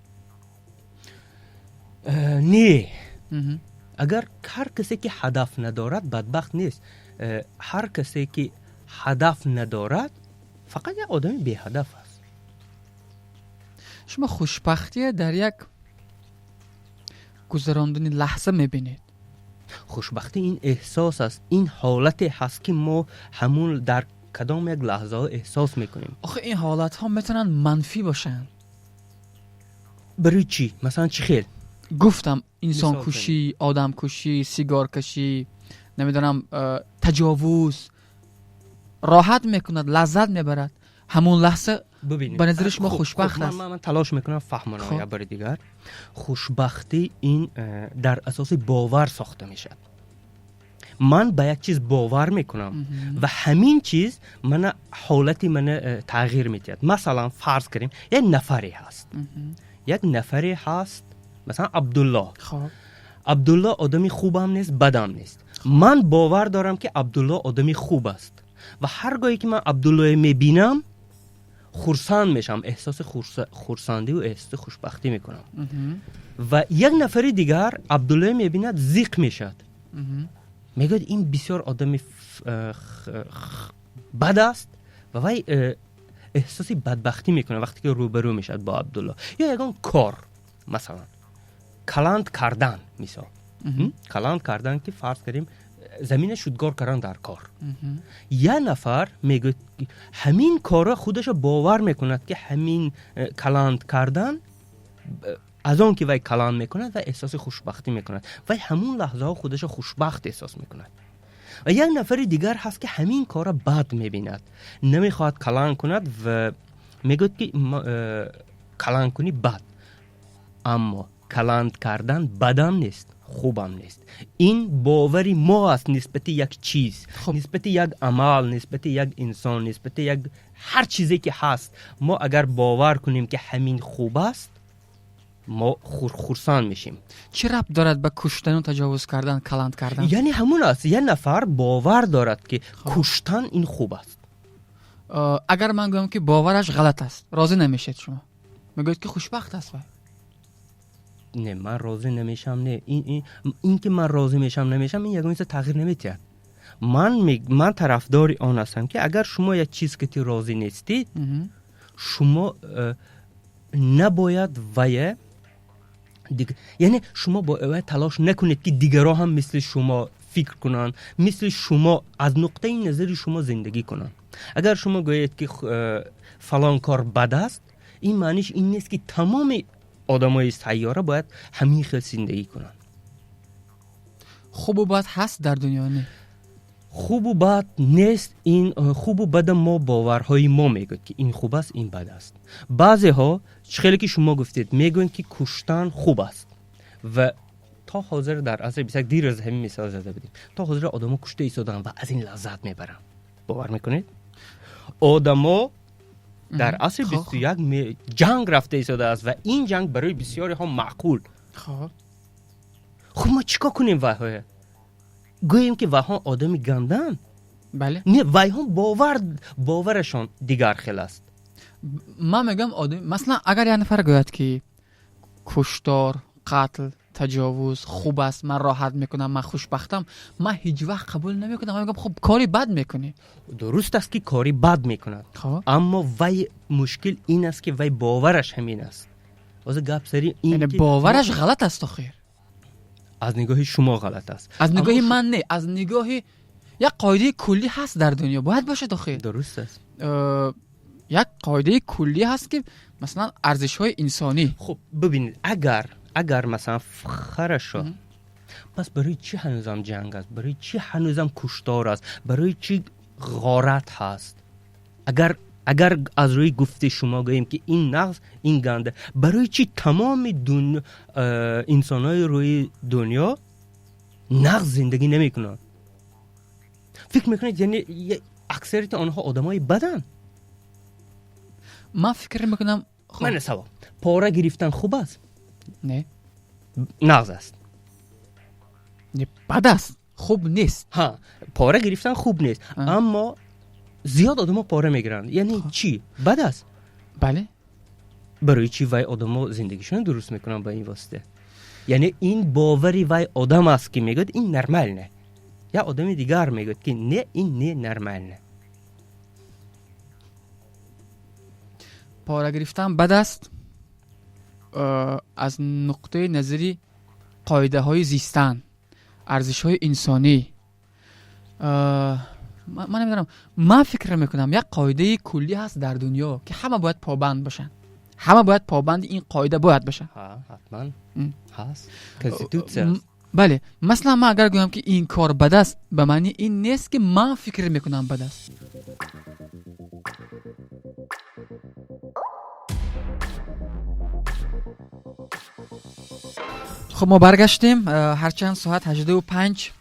Не. Агар ҳар касе, ки ҳадаф надорад, бадбахт нест. Ҳар касе, ки ҳадаф надорад, фақат як одами беҳадаф аст. Шумо хушбахтие дар як гузарондани лаҳза мебинед? Хушбахтӣ ин эҳсос аст, ин ҳолате ҳаст, ки мо ҳамун дар кадом як лаҳзаҳо эҳсос мекунем. Охи ин ҳолатҳо метавонанд манфӣ бошанд. Барои чӣ? Масалан, чӣ хел? Гуфтам, инсонкушӣ, одамкушӣ, сигоркашӣ, намедонам, таҷовуз. Роҳат мекунад, лаззат мебарад ҳамун лаҳза. Ба назари шумо хушбахт аст? Ман талош мекунам фаҳмонам як бори дигар. Хушбахтӣ ин дар асоси бовар сохта мешавад. Ман ба як чиз бовар мекунам ва ҳамин чиз мана ҳолати мана тағйир медиҳад. Масалан, фарз кунем, як нафаре ҳаст, як нафаре ҳаст, масалан, Абдулло. Абдулло одами хубам нест, бадам нест. Ман бовар дорам, ки Абдулло одами хуб аст ва ҳар гоҳе ки ман Абдуллое мебинам, хурсанд мешавам, эҳсоси хурсандиву эҳсоси хушбахтӣ мекунам. Ва як нафари дигар Абдуллое мебинад, зиқ мешавад, мегӯяд, ин бисёр одами бад аст ва вай эҳсоси бадбахтӣ мекунад, вақте ки рӯбарӯ мешавад бо Абдулло. Ё ягон кор, масалан, каланд кардан, мисол, каланд кардан, ки фарз кардем, замина шудгор кардан дар кор. Як нафар мегӯяд, ҳамин корро худашо бовар мекунад, ки ҳамин каланд кардан. Аз он ки вай каланд мекунад, вай эҳсоси хушбахтӣ мекунад, вай ҳамун лаҳзаҳо худашро хушбахт эҳсос мекунад. Ва як нафари дигар ҳаст, ки ҳамин корро бад мебинад, намехоҳад каланд кунад ва мегӯяд, ки каландкунӣ бад. Аммо каланд кардан бадам нест, хубам нест. Ин бовари мо аст нисбати як чиз, нисбати як амал, нисбати як инсон, нисбати як ҳар чизе ки ҳаст. Мо агар бовар кунем, ки ҳамин хуб аст, мо хурсанд мешем. Чӣ рабт дорад ба куштану таҷовуз кардан каланд кардан? Яъне ҳамун аст, як нафар бовар дорад, ки куштан ин хуб аст. Агар ман гӯям, ки бовараш ғалат аст, розӣ намешед? Шумо мегӯед, ки хушбахт аст вай. Не, ман розӣ намешавам. Не, ин ки ман розӣ мешавам, намешавам, ин ягон чиза тағйир намедиҳад. Ман тарафдори он ҳастам, ки агар шумо як чиз ки розӣ нестед, шумо набояд вая, яъне шумо бояд талош накунед, ки дигарон ҳам мисли шумо фикр кунанд, мисли шумо аз нуқтаи назари шумо зиндагӣ кунанд. Агар шумо гӯед, ки фалон кор бад аст, ин маъниш ин нест, ки тамоми одамои сайёра бояд ҳамин хел зиндагӣ кунанд. Хубу бад ҳаст дар дунё, не? Хубу бад нест. Ин хубу бада мо боварҳои мо мегӯяд, ки ин хуб аст, ин бад аст. Баъзеҳо, чӣ хеле ки шумо гуфтед, мегӯянд, ки куштан хуб аст. Ва то ҳозир дар асри 21, дирӯз ҳамин мисол зада будем, то ҳозир одамо кушта истодаанд ва аз ин лаззат мебаранд. Бовар мекунед, одамо дар асри 21 ҷанг рафта истодааст ва ин ҷанг барои бисёриҳо маъқул. Хуб, мо чӣ кор кунем? Вайҳоя гӯем, ки вайҳо одами ганданд? Бале. Не, вайҳо боварашон дигар хел аст. Ман мегӯям, масалан, агар як нафар гӯяд, ки куштор, қатл, таҷовуз хуб аст, ман роҳат мекунам, ман хушбахтам, ман ҳеҷ вақт қабул намекунам. Ман мегӯям, хуб, кори бад мекунӣ. Дуруст аст, ки кори бад мекунад, аммо вай мушкил ин аст, ки вай бовараш ҳамин аст. Ҳозир гап сари ин бовараш ғалат аст охир. Аз нигоҳи шумо ғалат аст. Аз нигоҳи ман не, аз нигоҳи як қоидаи куллӣ ҳаст дар дунё, бояд бошад охир. Дуруст аст. Як қоидаи куллӣ ҳаст, ки масалан арзишҳои инсонӣ. Хуб, бибинед, агар масалан, хорошо, пас барои чӣ ҳанӯзам ҷанг аст, барои чӣ ҳанӯзам куштор аст, барои чӣ ғорат ҳаст? Агар аз рӯи гуфти шумо гӯем, ки ин нағз, ин ганда, барои чӣ тамоми инсонҳои рӯи дунё нағз зиндагӣ намекунанд? Фикр мекунед, яъне аксарияти онҳо одамои баданд? Ман фикр мекунам. Мана савол: пора гирифтан хуб аст? Не. Нағз аст? Не, бад аст, хуб нест. Ҳа, пора гирифтан хуб нест, аммо зиёд одамо пора мегиранд. Яъне чӣ, бад аст? Бале. Барои чӣ вай одамо зиндагишонро дуруст мекунанд ба ин восита? Яъне ин бовари вай одам аст, ки мегӯяд, ин нормально. Як одами дигар мегӯяд, ки не, ин не нормально. Пора гирифтан бад аст аз нуқтаи назари қоидаҳои зистан, арзишҳои инсонӣ. Ман намедонам, ман фикр мекунам, як қоидаи куллӣ ҳаст дар дунё, ки ҳама бояд побанд бошанд, ҳама бояд побанди ин қоида бояд бошанд. Ҳатман ҳаст, конститутсия. Бале, масалан, ман агар гӯям, ки ин кор бад аст, ба маънии ин нест, ки ман фикр мекунам бад аст. Хуб, мо баргаштем. Ҳарчанд соат 85,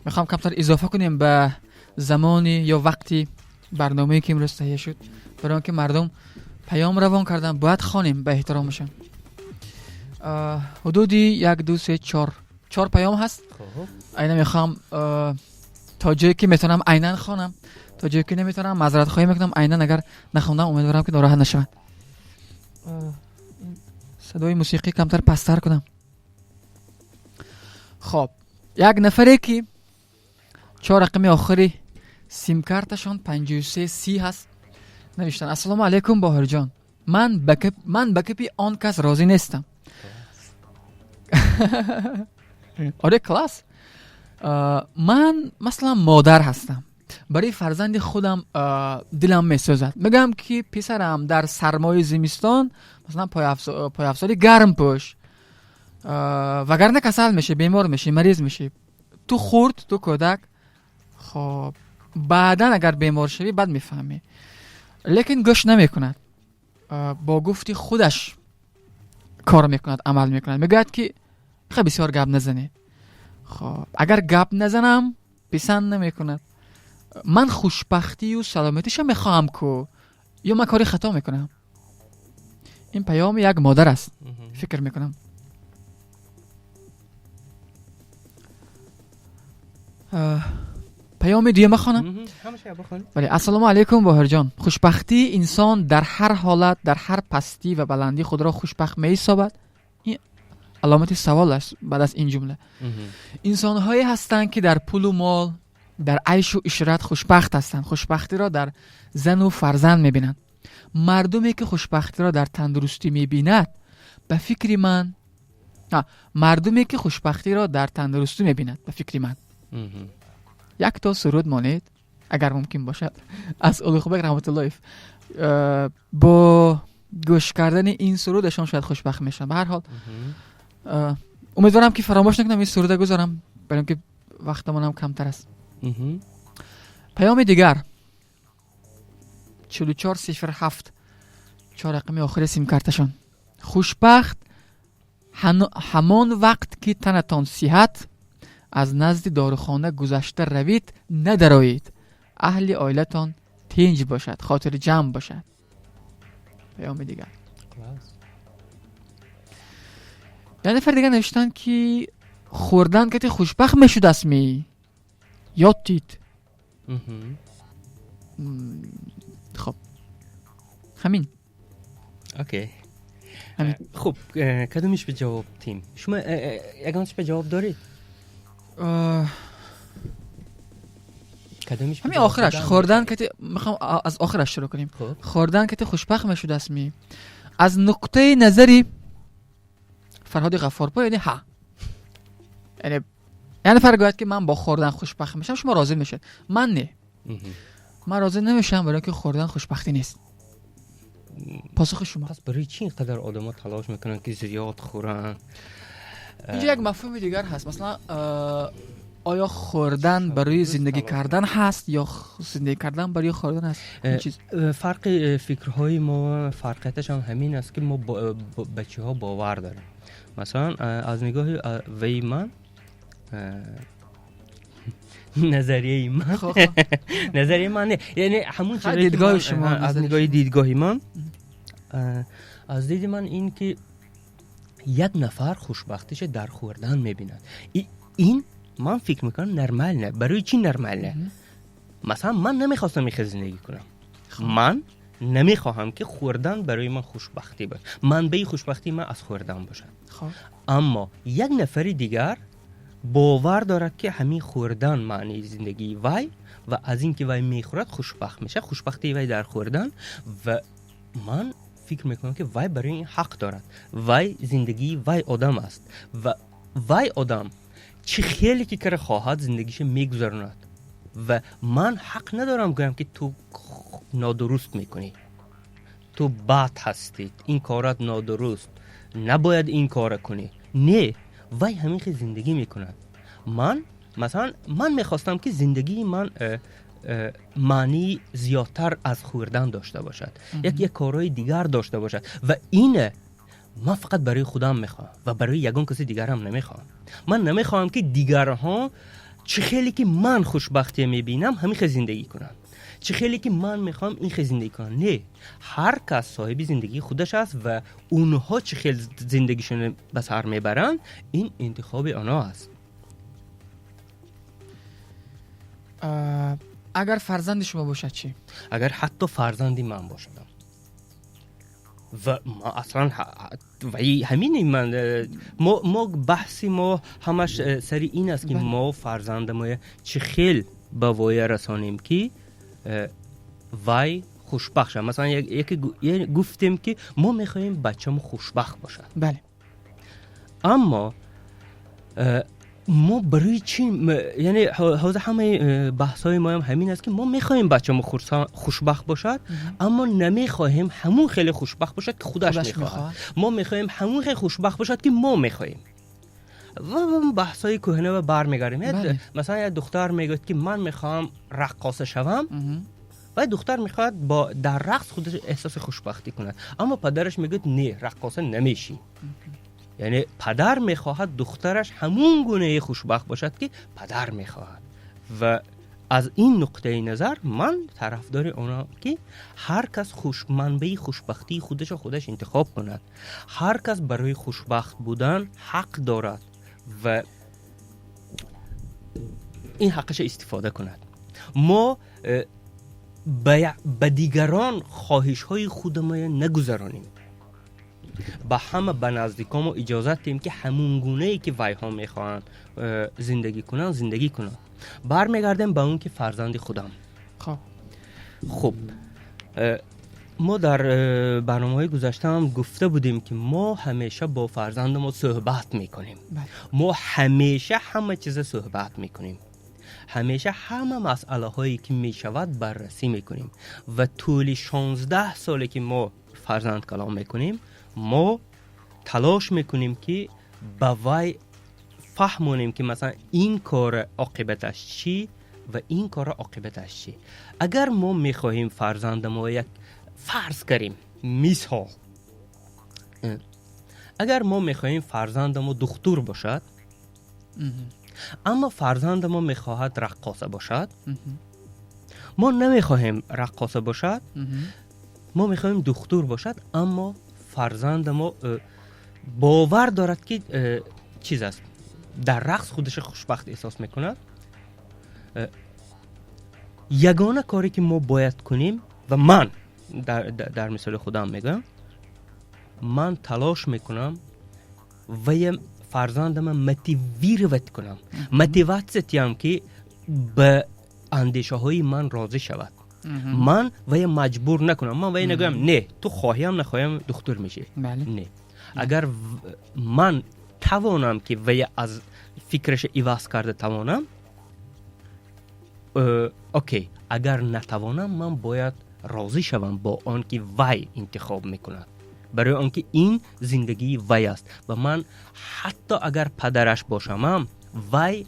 мехоҳам камтар изофа кунем ба замони ё вақти барномае, ки имрӯз таҳия шуд, барои он ки мардум паём равон карданд, бояд хонем ба эҳтиромашон. Ҳудуди як, ду, се, чор, чор паём ҳаст. Айна мехоҳам то ҷое ки метавонам айнан хонам, то ҷое ки наметавонам, маъзаратхоҳӣ мекунам. Айнан агар нахондам, умедворам, ки нороҳат нашаванд. Садои мусиқӣ камтар пасттар кунам. Хоб, як нафаре, ки чор рақами охири симкарташон 5330 ҳаст, навиштанд: «Ассалому алайкум, Боҳирҷон, ман ба гапи он кас розӣ нестам». Оре, класс. Ман масалан модар ҳастам. Барои фарзанди худам дилам месӯзад. Мегӯям, ки писарам, дар сармои зимистон, масалан, пойафзоли гарм пӯш, вагарна касал мешӣ, бемор мешӣ, мариз мешӣ. Ту хурд, ту кӯдак. Хоб, баъдан агар бемор шавӣ, баъд мефаҳмӣ. Лекин гӯш намекунад, бо гуфти худаш кор мекунад, амал мекунад. Мегӯяд, ки хеле бисёр гап назанед. Хоб, агар гап назанам, писанд намекунад. Ман хушбахтию саломатиша мехоҳам ку, ё ман кори хато мекунам? Ин паёми як модар аст, фикр мекунам. Паёми дуюма хонам. Бале. Ассалому алайкум, Воҳирҷон. Хушбахтии инсон дар ҳар ҳолат, дар ҳар пастӣ ва баландӣ худро хушбахт меҳисобад? Ин аломати савол аст баъд аз ин ҷумла. Инсонҳое ҳастанд, ки дар пулу мол, дар айшу ишрат хушбахт ҳастанд, хушбахтиро дар зану фарзанд мебинанд. Мардуме, ки хушбахтиро дар тандурустӣ мебинад, ба фикри ман, мардуме, ки хушбахтиро дар тандурустӣ мебинад, ба фикри ман. Якто суруд монед, агар мумкин бошад, аз Улуғбек Раҳматуллоев. Бо гӯш кардани ин суруд эшон шояд хушбахт мешаванд. Ба ҳар ҳол, умедворам, ки фаромӯш накунам ин суруда гузорам, барои ин ки вақтамонам камтар аст. Паёми дигар: 4407, чор рақами охири симкарташон. Хушбахт ҳамон вақт, ки танатон сиҳат, аз назди дорухона гузашта равид, надароед, аҳли оилатон тинҷ бошад, хотирҷамъ бошад. Паёми дигар. Як нафар дигар навиштанд, ки хӯрдан кати хушбахт мешудастми, ёд дид. Хоб, ҳамин. Окей, хуб, кадомиш ба ҷавоб тим? Шумо ягонаш ба ҷавоб доред? Ҳамин охираш, хӯрдан кати. Мехоҳам аз охираш шурӯъ кунем. Хӯрдан кати хушбахт мешудастми, аз нуқтаи назари Фарҳоди Ғаффорпур, яъне ҳа, яъне як нафар гӯяд, ки ман бо хӯрдан хушбахт мешавам, шумо розӣ мешавед? Ман не, ман розӣ намешавам, барои ки хӯрдан хушбахтӣ нест. Посухи шумо? Пас барои чӣ ин қадар одамо талош мекунанд, ки зиёд хӯранд? Инҷо як мафҳуми дигар ҳаст. Масалан, оё хӯрдан барои зиндагӣ кардан ҳаст ё зиндагӣ кардан барои хӯрдан аст? Фарқи фикрҳои мо, фарқияташам ҳамин аст, ки мо ба чиҳо бовар дорем. Масалан, аз нигоҳи ваи ман, назарияи ман, назарияи ман не, яъне ҳамун дидгоҳи шумо. Аз нигоҳи дидгоҳи ман, аз диди ман, ин ки як нафар хушбахтиша дар хӯрдан мебинад, ин ман фикр мекунам, нормально. Барои чӣ нормально? Масалан, ман намехостам ин хел зиндагӣ кунам. Ман намехоҳам, ки хӯрдан барои ман хушбахтӣ бошад, манбаи хушбахтии ман аз хӯрдан бошад. Аммо як нафари дигар бовар дорад, ки ҳамин хӯрдан маънии зиндагии вай ва аз ин ки вай мехӯрад, хушбахт мешавад, хушбахтии вай дар хӯрдан. Ва ман фикр мекунам, ки вай барои ин ҳақ дорад. Вай зиндагии вай одам аст ва вай одам чӣ хеле ки кара хоҳад, зиндагиша мегузаронад ва ман ҳақ надорам гӯям, ки ту нодуруст мекунӣ, ту бад ҳастӣ, ин корат нодуруст, набояд ин кора кунӣ. Не, вай ҳамин хел зиндагӣ мекунад. Ман, масалан, ман мехостам, ки зиндагии ман маънии зиёдтар аз хӯрдан дошта бошад, як корҳои дигар дошта бошад. Ва ина ман фақат барои худам мехоҳам ва барои ягон каси дигарам намехоҳам. Ман намехоҳам, ки дигарҳо чӣ хеле ки ман хушбахтия мебинам, ҳамин хел зиндагӣ кунанд, чӣ хеле ки ман мехоҳам, ин хел зиндагӣ кунанд. Не, ҳар кас соҳиби зиндагии худаш аст ва онҳо чӣ хел зиндагишонро ба сар мебаранд, ин интихоби онҳо аст. Агар фарзанди шумо бошад чӣ? Агар ҳатто фарзанди ман бошадам ва аслан ваи ҳамин ман мо баҳси мо ҳамаш сари ин аст, ки мо фарзандамоя чӣ хел ба воя расонем, ки вай хушбахт шавад. Масалан, яке гуфтем, ки мо мехоҳем бачамо хушбахт бошад. Аммо Мо барои чӣ, яъне ҳозир ҳамаи баҳсҳои моям ҳамин аст, ки мо мехоҳем бачамо хушбахт бошад, аммо намехоҳем ҳамун хеле хушбахт бошад, ки худаш мехоҳад. Мо мехоҳем ҳамун хеле хушбахт бошад, ки мо мехоҳем. Ва баҳсҳои кӯҳна бармегардем. Масалан, як духтар мегӯяд, ки ман мехоҳам раққоса шавам, ва духтар мехоҳад бо дар рақс худаш эҳсоси хушбахтӣ кунад, аммо падараш мегӯяд: «Не, раққоса намешӣ». Яъне падар мехоҳад духтараш ҳамун гунаи хушбахт бошад, ки падар мехоҳад. Ва аз ин нуқтаи назар ман тарафдори онам, ки ҳар кас манбаи хушбахтии худашро худаш интихоб кунад. Ҳар кас барои хушбахт будан ҳақ дорад ва ин ҳаққаша истифода кунад. Мо ба дигарон хоҳишҳои худамоя нагузаронем, ба ҳама, ба наздикомо иҷозат диҳем, ки ҳамун гунае ки вайҳо мехоҳанд зиндагӣ кунанд, зиндагӣ кунанд. Бармегардем ба он ки фарзанди худам. Хуб, мо дар барномаҳои гузаштаам гуфта будем, ки мо ҳамеша бо фарзандамо суҳбат мекунем. Мо ҳамеша ҳама чиза суҳбат мекунем, ҳамеша ҳама масъалаҳое ки мешавад, баррасӣ мекунем. Ва тӯли 16 соле ки мо фарзанд калон мекунем, мо талош мекунем, ки ба вай фаҳмонем, ки масалан ин кор оқибаташ чӣ ва ин кора оқибаташ чӣ. Агар мо мехоҳем фарзандамо як, фарз карем, мисол, агар мо мехоҳем фарзандамо духтур бошад, аммо фарзандамо мехоҳад раққоса бошад, мо намехоҳем раққоса бошад, мо мехоҳем духтур бошад, аммо фарзандамо бовар дорад, ки чиз аст, дар рақс худаша хушбахт эҳсос мекунад. Ягона коре ки мо бояд кунем, ва ман дар мисоли худам мегӯям, ман талош мекунам вая фарзандама мотивировать кунам, мотиватсия тиям, ки ба андешаҳои ман розӣ шавад. Ман вая маҷбур накунам, ман вая нагӯям: «Не, ту хоҳиам нахоҳиам духтур мешӣ». Не, агар ман тавонам, ки вая аз фикраша иваз карда тавонам, окей, агар натавонам, ман бояд розӣ шавам бо он ки вай интихоб мекунад, барои он ки ин зиндагии вай аст. Ва ман ҳатто агар падараш бошамам, вай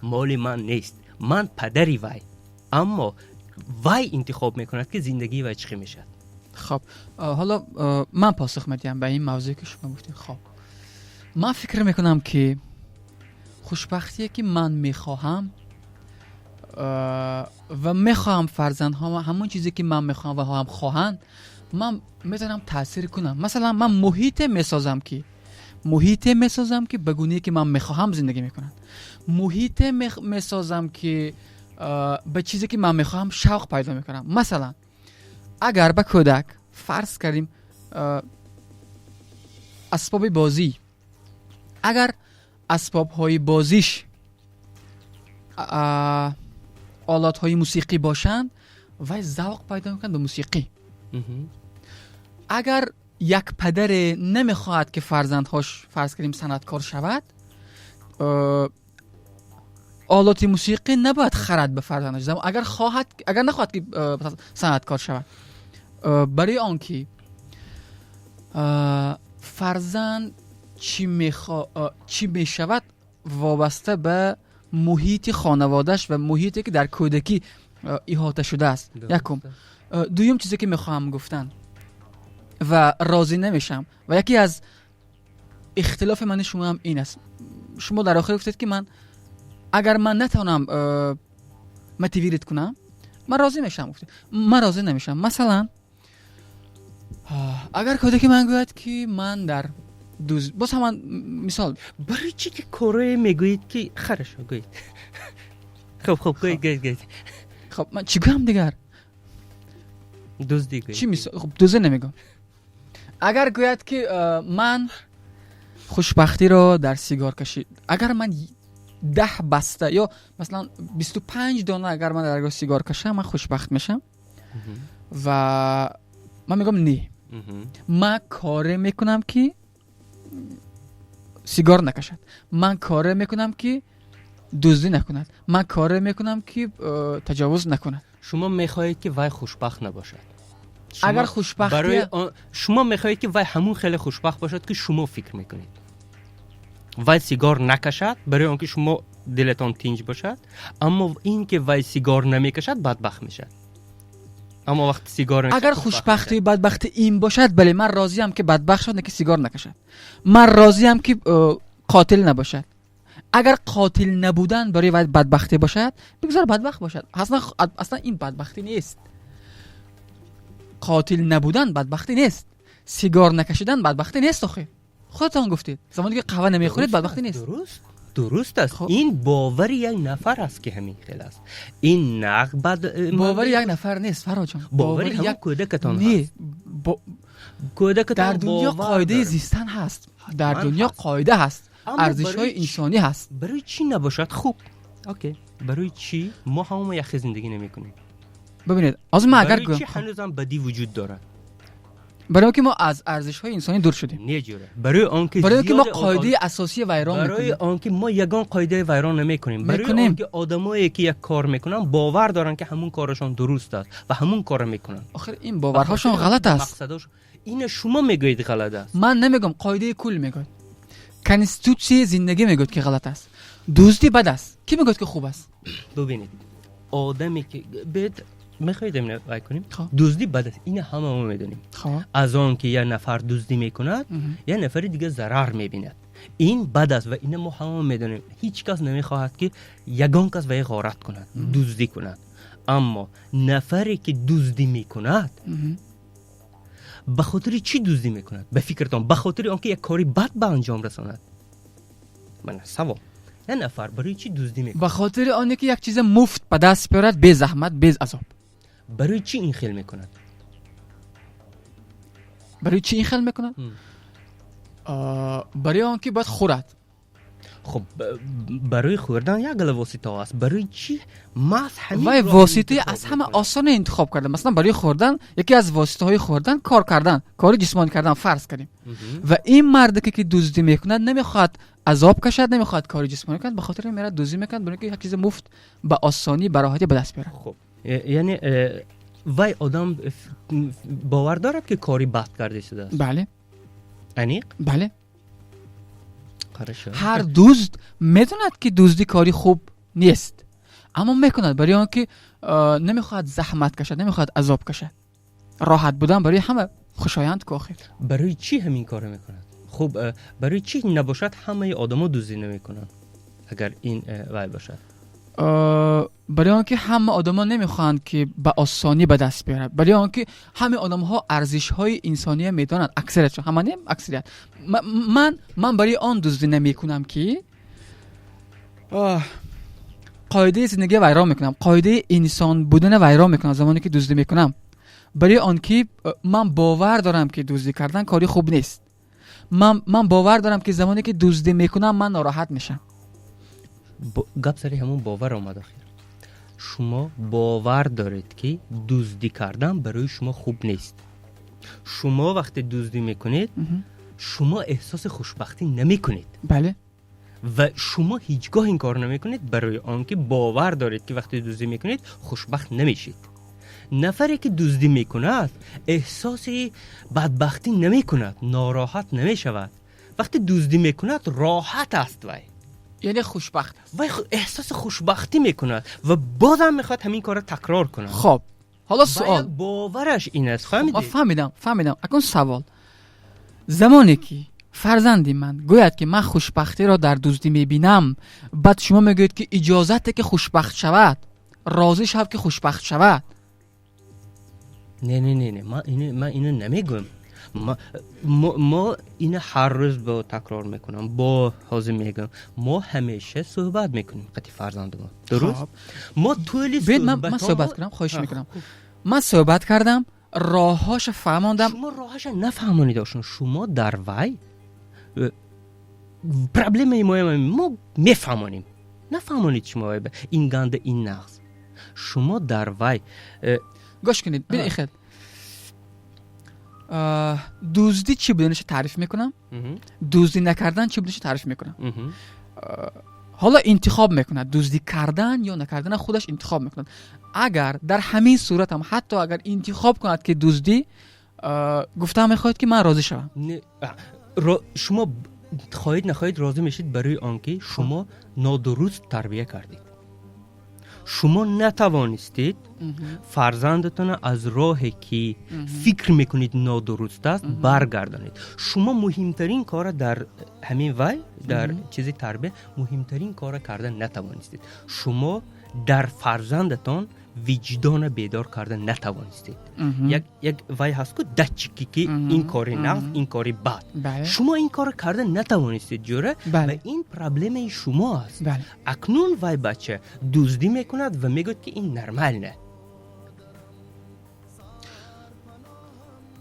моли ман нест, ман падари вай, аммо вай интихоб мекунад, ки зиндагии вай чӣ хел мешавад. Хоб, ҳоло ман посух медиҳам ба ин мавзӯе, ки шумо гуфтед. Хоб, ман фикр мекунам, ки хушбахтие ки ман мехоҳам ва мехоҳам фарзандҳо ҳамон чизе ки ман мехоҳам ва ҳам хоҳанд, ман метавонам таъсир кунам. Масалан, ман муҳите месозам, ки ба гунае ки ман мехоҳам зиндагӣ мекунанд, муҳите месозам, ки ба чизе ки ман мехоҳам шавқ пайдо мекунам. Масалан, агар ба кӯдак, фарз кардем, асбоби бозӣ, агар асбобҳои бозиш олатҳои мусиқӣ бошанд, вай завқ пайдо мекунад ба мусиқӣ. Агар як падаре намехоҳад, ки фарзандҳош, фарз кардем, санъаткор шавад, олоти мусиқӣ набояд харад ба фарзандаш, агар хоҳад, агар нахоҳад, ки санъаткор шавад, барои он ки фарзанд чӣ мешавад, вобаста ба муҳити хонаводааш ва муҳите ки дар кӯдакӣ иҳота шудааст. Якум. Дуюм, чизе ки мехоҳам гуфтан ва розӣ намешавам, ва яке аз ихтилофи мани шумоам ин аст: шумо дар охир гуфтед, ки ман агар ман натавонам мотивировать кунам, ман розӣ мешавам. Гуфтед, ман розӣ намешавам. Масалан, агар кӯдаки ман гӯяд, ки ман дар дуз, боз ҳаман мисол. Барои чӣ ки корое мегӯед, ки хорошо, гӯед. Хуб, гӯед, гӯед, гӯед. Хоб, ман чӣ гӯям дигар? Дуздӣ гӯед. Чӣ мисол? Хуб, дуздӣ намегӯям. Агар гӯяд, ки ман хушбахтиро дар сигор кашӣ, агар ман 10 баста ё масалан 25 дона, агар ман дар сигор кашам, ман хушбахт мешам, ва ман мегӯям: «Не, ман коре мекунам, ки сигор накашад, ман коре мекунам, ки дуздӣ накунад. Ман коре мекунам, ки таҷовуз накунад. Шумо мехоҳед, ки вай хушбахт набошад. Агар хушбахтӣ барои шумо мехоҳед, ки вай ҳамун хеле хушбахт бошад, ки шумо фикр мекунед. Вай сигор накашад, барои он ки шумо дилатон тинҷ бошад, аммо ин ки вай сигор намекашад, бадбахт мешавад. Аммо вақти сигор агар хушбахтию бадбахтӣ ин бошад, бале, ман розиам, ки бадбахт шавад, ки сигор накашад. Ман розиам, ки қотил набошад. Агар қотил набудан барои вай бадбахтӣ бошад, бигзор бадбахт бошад. Аслан ин бадбахтӣ нест. Қотил набудан бадбахтӣ нест, сигор накашидан бадбахтӣ нест. Охир худатон гуфтед, замоне ки қаҳва намехӯред, бадбахтӣ нест. Дуруст аст. Ин бовари як нафар аст, ки ҳамин хел аст. Ин нақ бад Бовари як нафар нест, Фарҳодҷон. Бовари як кӯдакатон. Не. Кӯдакатон. Дар дунё қоидаи зистан ҳаст, дар дунё қоида ҳаст, арзишҳои инсонӣ ҳаст. Барои чӣ набошад? Хуб, окей, барои чӣ мо ҳамамо яхе зиндагӣ намекунем? Бибинед, ҳозир ман агар Барои чӣ ҳанӯзам бадӣ вуҷуд дорад? Барои он ки мо аз арзишҳои инсонӣ дур шудем. Не, ҷура, барои он ки Барои он ки мо қоидаи асосии вайрон. Барои он ки мо ягон қоидаи вайрон намекунем. Барои он ки одамое, ки як кор мекунанд, бовар доранд, ки ҳамун корашон дуруст аст ва ҳамун корро мекунанд. Охир ин боварҳошон ғалат аст. Ина шумо мегӯед, ғалат аст. Ман намегӯям, қоидаи кул мегӯяд, конститутсияи зиндагӣ мегӯяд, ки ғалат аст. Дуздӣ бад аст, кӣ мегӯяд, ки хуб аст? Бубинед, одаме ки бед мехоҳед вай кунем, дуздӣ бад аст, ина ҳама мо медонем. Аз он ки як нафар дуздӣ мекунад, як нафари дига зарар мебинад, ин бад аст ва ина мо ҳама медонем. Ҳеҷ кас намехоҳад, ки ягон кас вай ғорат кунад, дуздӣ кунад. Аммо нафаре, ки дуздӣ мекунад, ба хотири чӣ дуздӣ мекунад, ба фикртон? Ба хотири он ки як кори бад ба анҷом расонад? Мана савол: як нафар барои чӣ дуздӣ мекунад? Ба хотири оне ки як чиза муфт ба даст биёрад, безаҳмат, безазоб. Барои чӣ ин хел мекунад? Барои чӣ ин хел мекунад? Барои он ки бояд хӯрад. Хуб, барои хӯрдан як гала воситаҳо аст. Барои чӣ маҳз ҳамин Вай воситаи аз ҳама осоне интихоб карда. Масалан, барои хӯрдан яке аз воситаҳои хӯрдан кор кардан, кори ҷисмонӣ кардан, фарз кардем. Ва ин мардаке, ки дуздӣ мекунад, намехоҳад азоб кашад, намехоҳад кори ҷисмонӣ кунад, ба хотири ин мерад, дуздӣ мекунад, барои ки як чизи муфт ба осонӣ, ба роҳатӣ ба даст биёрад. Хуб, яъне вай одам бовар дорад, ки кори бад карда истодааст? Бале. Аниқ? Бале. Ҳар дузд медонад, ки дуздӣ кори хуб нест, аммо мекунад, барои он ки намехоҳад заҳмат кашад, намехоҳад азоб кашад. Роҳат будан барои ҳама хушоянд ку охир. Барои чӣ ҳамин корро мекунад? Хуб, барои чӣ набошад, ҳамаи одамо дуздӣ намекунанд, агар ин вай бошад? Барои он ки ҳама одамон намехоҳанд, ки ба осонӣ ба даст биёрад. Барои он ки ҳамаи одамҳо арзишҳои инсония медонанд, аксариятшон, ҳама не, аксарият. Ман барои он дуздӣ намекунам, ки қоидаи зиндагӣ вайрон мекунам, қоидаи инсон будана вайрон мекунам замоне ки дуздӣ мекунам. Барои он ки ман бовар дорам, ки дуздӣ кардан кори хуб нест. Ман бовар дорам, ки замоне ки дуздӣ мекунам, ман нороҳат мешавам. Гап сари ҳамон бовар омад. Охир шумо бовар доред, ки дуздӣ кардан барои шумо хуб нест. Шумо вақте дуздӣ мекунед, шумо эҳсоси хушбахтӣ намекунед. Бале. Ва шумо ҳеҷ гоҳ ин кор намекунед, барои он ки бовар доред, ки вақте дуздӣ мекунед, хушбахт намешед. Нафаре, ки дуздӣ мекунад, эҳсоси бадбахтӣ намекунад, нороҳат намешавад. Вақте дуздӣ мекунад, роҳат аст вай. Яъне хушбахт аст. Вай эҳсоси хушбахтӣ мекунад ва бозам мехоҳад ҳамин корро такрор кунад. Хоб, ҳоло суол. Бовараш ин аст, фаҳмидед? Фаҳмидам. Акнун савол: замоне ки фарзанди ман гӯяд, ки ман хушбахтиро дар дуздӣ мебинам, баъд шумо мегӯед, ки иҷозате, ки хушбахт шавад, розӣ шав, ки хушбахт шавад. Не, не, не, не, ман ино намегӯям. Мо ина ҳар рӯз бо такрор мекунам, бо ҳозир мегӯям: мо ҳамеша суҳбат мекунем қати фарзандамон, дуруст? Мо тӯли Ман суҳбат кунам, хоҳиш мекунам. Ман суҳбат кардам, роҳҳоша фаҳмондам. Шумо роҳаша нафаҳмонид ошон. Шумо дар вай проблемаи моям, мо мефаҳмонем, нафаҳмонед шумо ин ганда, ин нағз. Шумо дар вай Гӯш кунед, бин, ихел: дуздӣ чӣ буданиша таъриф мекунам, дуздӣ накардан чӣ буданиша таъриф мекунам. Ҳоло интихоб мекунад, дуздӣ кардан ё накардан, худаш интихоб мекунад. Агар дар ҳамин сурат ҳам, ҳатто агар интихоб кунад ки дуздӣ, гуфта мехоҳад ки ман розӣ шавам. Шумо хоҳед нахоҳед розӣ мешед, барои он ки шумо нодуруст тарбия кардед. Шумо натавонистед фарзандатонро аз роҳе ки фикр мекунед нодуруст аст баргардонед. Шумо муҳимтарин кора дар ҳамин вай, дар чизи тарбия, муҳимтарин кора карда натавонистед. Шумо дар фарзандатон виҷдона бедор карда натавонистед. Як вай ҳаст ку, датчики, ки ин кори нағз, ин кори бад. Шумо ин корро карда натавонистед, ҷӯра, ва ин проблемаи шумо аст. Акнун вай бача дуздӣ мекунад ва мегӯяд, ки ин нормально.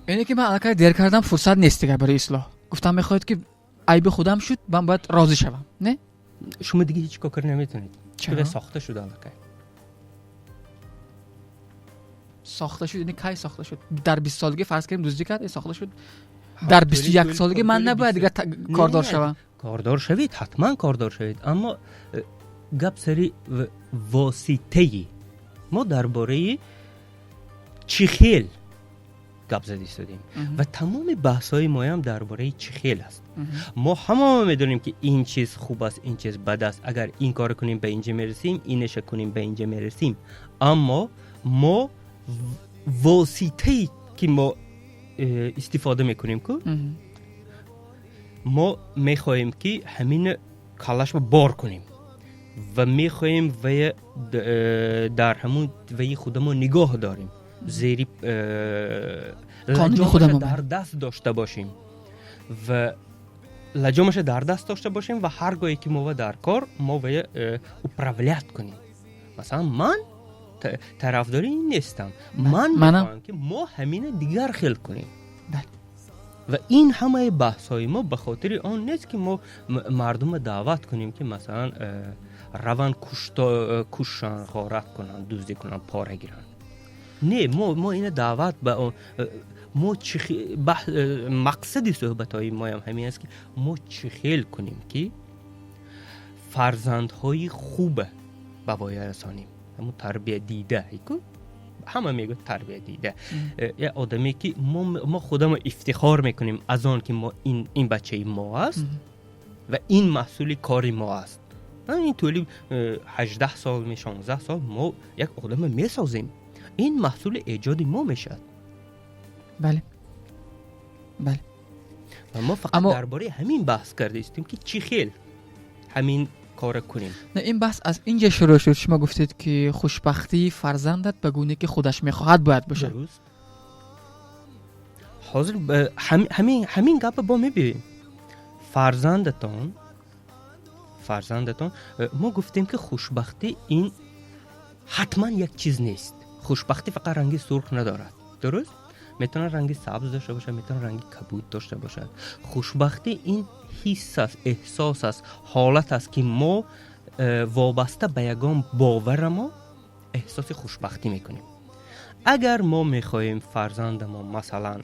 Ине ки ман аллакай дер кардам, фурсат нест дигар барои ислоҳ. Гуфтам мехоҳед ки айби худам шуд, ман бояд розӣ шавам, не? Шумо дига ҳеҷ кор карда наметавонед. Чаро? Сохта шуда аллакай. Сохта шуд, яъне кай сохта шуд? Дар 20 солагӣ, фарз кардем, дуздӣ кард, сохта шуд. Дар 21 солагӣ ман набояд дигар кордор шавам? Кордор шавед, ҳатман кордор шавед, аммо гап сари воситаи мо дар бораи чӣ хел гап зада истодем ва тамоми баҳсҳои моям дар бораи чӣ хел аст. Мо ҳамамо медонем, ки ин чиз хуб аст, ин чиз бад аст, агар ин корро кунем, ба инҷа мерасем, инеша кунем, ба инҷа мерасем, аммо мо воситае ки мо истифода мекунем ку, мо мехоҳем ки ҳамин каллашро бор кунем ва мехоҳем вая дар ҳамун ваи худамо нигоҳ дорем, зери лаҷомаша дар даст дошта бошем ва лаҷомаша дар даст дошта бошем ва ҳар гоҳе ки мо ва дар кор, мо вая управлять кунем. Масалан, ман тарафдори ин нестам. Ман мехоҳам, ки мо ҳамина дигар хел кунем. Ва ин ҳамаи баҳсҳои мо ба хотири он нест, ки мо мардумро даъват кунем, ки масалан раванд, кушанд, ғорат кунанд, дуздӣ кунанд, пора гиранд. Не, мо ина даъват ба мо мақсади суҳбатҳои моям ҳамин аст, ки мо чӣ хел кунем, ки фарзандҳои хуба ба воя расонем, ҳамун тарбия дида ку, ҳама мегӯяд тарбия дида, як одаме ки мо худамо ифтихор мекунем аз он ки мо ин бачаи мо аст ва ин маҳсули кори мо аст. Ин тӯли 18 сол, 16 сол мо як одама месозем, ин маҳсули эҷоди мо мешавад. Бале, бале. Ва мо фақат дар бораи ҳамин баҳс карда истем, ки чӣ хел ҳамин кора кунем. Ин баҳс аз инҷа шурӯъ шуд. Шумо гуфтед, ки хушбахтии фарзандат ба гуне ки худаш мехоҳад бояд бошад. Ҳозир ҳамин гапа бо мебиёем. Фарзандатон, мо гуфтем, ки хушбахтӣ ин ҳатман як чиз нест. Хушбахтӣ фақат ранги сурх надорад, дуруст? Метавонад ранги сабз дошта бошад, метавонад ранги кабуд дошта бошад. Хушбахтӣ ин ҳисс аст, эҳсос аст, ҳолат аст, ки мо вобаста ба ягон боварамо эҳсоси хушбахтӣ мекунем. Агар мо мехоҳем фарзандамо, масалан,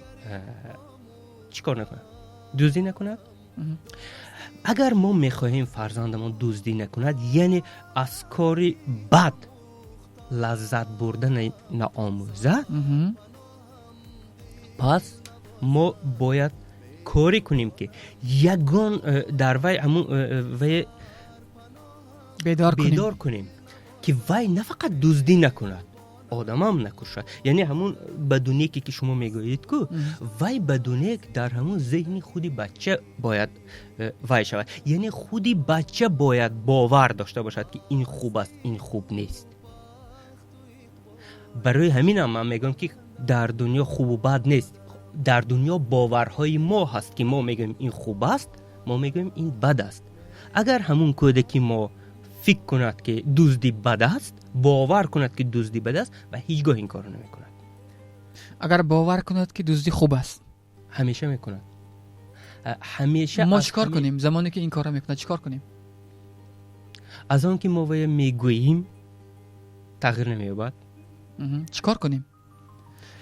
чӣ кор накунад? Дуздӣ накунад. Агар мо мехоҳем фарзандамон дуздӣ накунад, яъне аз кори бад лаззат бурда наомӯзад, пас мо бояд коре кунем, ки ягон дар вай ҳамун вай бедор кунем, ки вай на фақат дуздӣ накунад, одамам накушад. Яъне ҳамун бадунеке ки шумо мегӯед ку, вай бадунек дар ҳамун зеҳни худи бача бояд вай шавад. Яъне худи бача бояд бовар дошта бошад, ки ин хуб аст, ин хуб нест. Барои ҳаминам ман мегӯям, ки дар дунё хубу бад нест. Дар дунё боварҳои мо ҳаст, ки мо мегӯем ин хуб аст, мо мегӯем ин бад аст. Агар ҳамун кӯдаки мо фикр кунад, ки дуздӣ бад аст, бовар кунад, ки дуздӣ бад аст, ва ҳеҷ гоҳ ин корро намекунад. Агар бовар кунад, ки дуздӣ хуб аст? Ҳамеша мекунад, ҳамеша. Мо чӣ кор кунем замоне ки ин корро мекунад? Чӣ кор кунем? Аз он ки мо вая мегӯем, тағйир намеёбад. Чӣ кор кунем,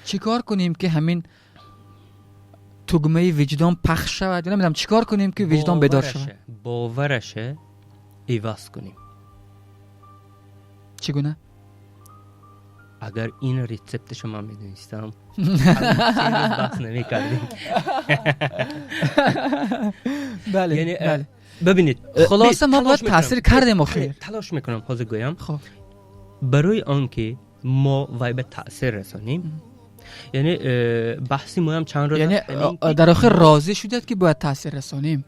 чӣ кор кунем, ки ҳамин тугмаи виҷдон пахш шавад? Намедонам, чӣ кор кунем, ки виҷдон бедор шавад? Бовараше. Иваз кунем. Чӣ гуна? Агар ин рецепташо ман медонистам, баҳс намекардем. Бале. Бибинед. Хулоса, мо бояд таъсир кардем охир. Талош мекунам ҳозир гӯям. Барои он ки мо вай ба таъсир расонем, яъне баҳси моям чанд рӯз. Яъне дар охир розӣ шудед, ки бояд таъсир расонем?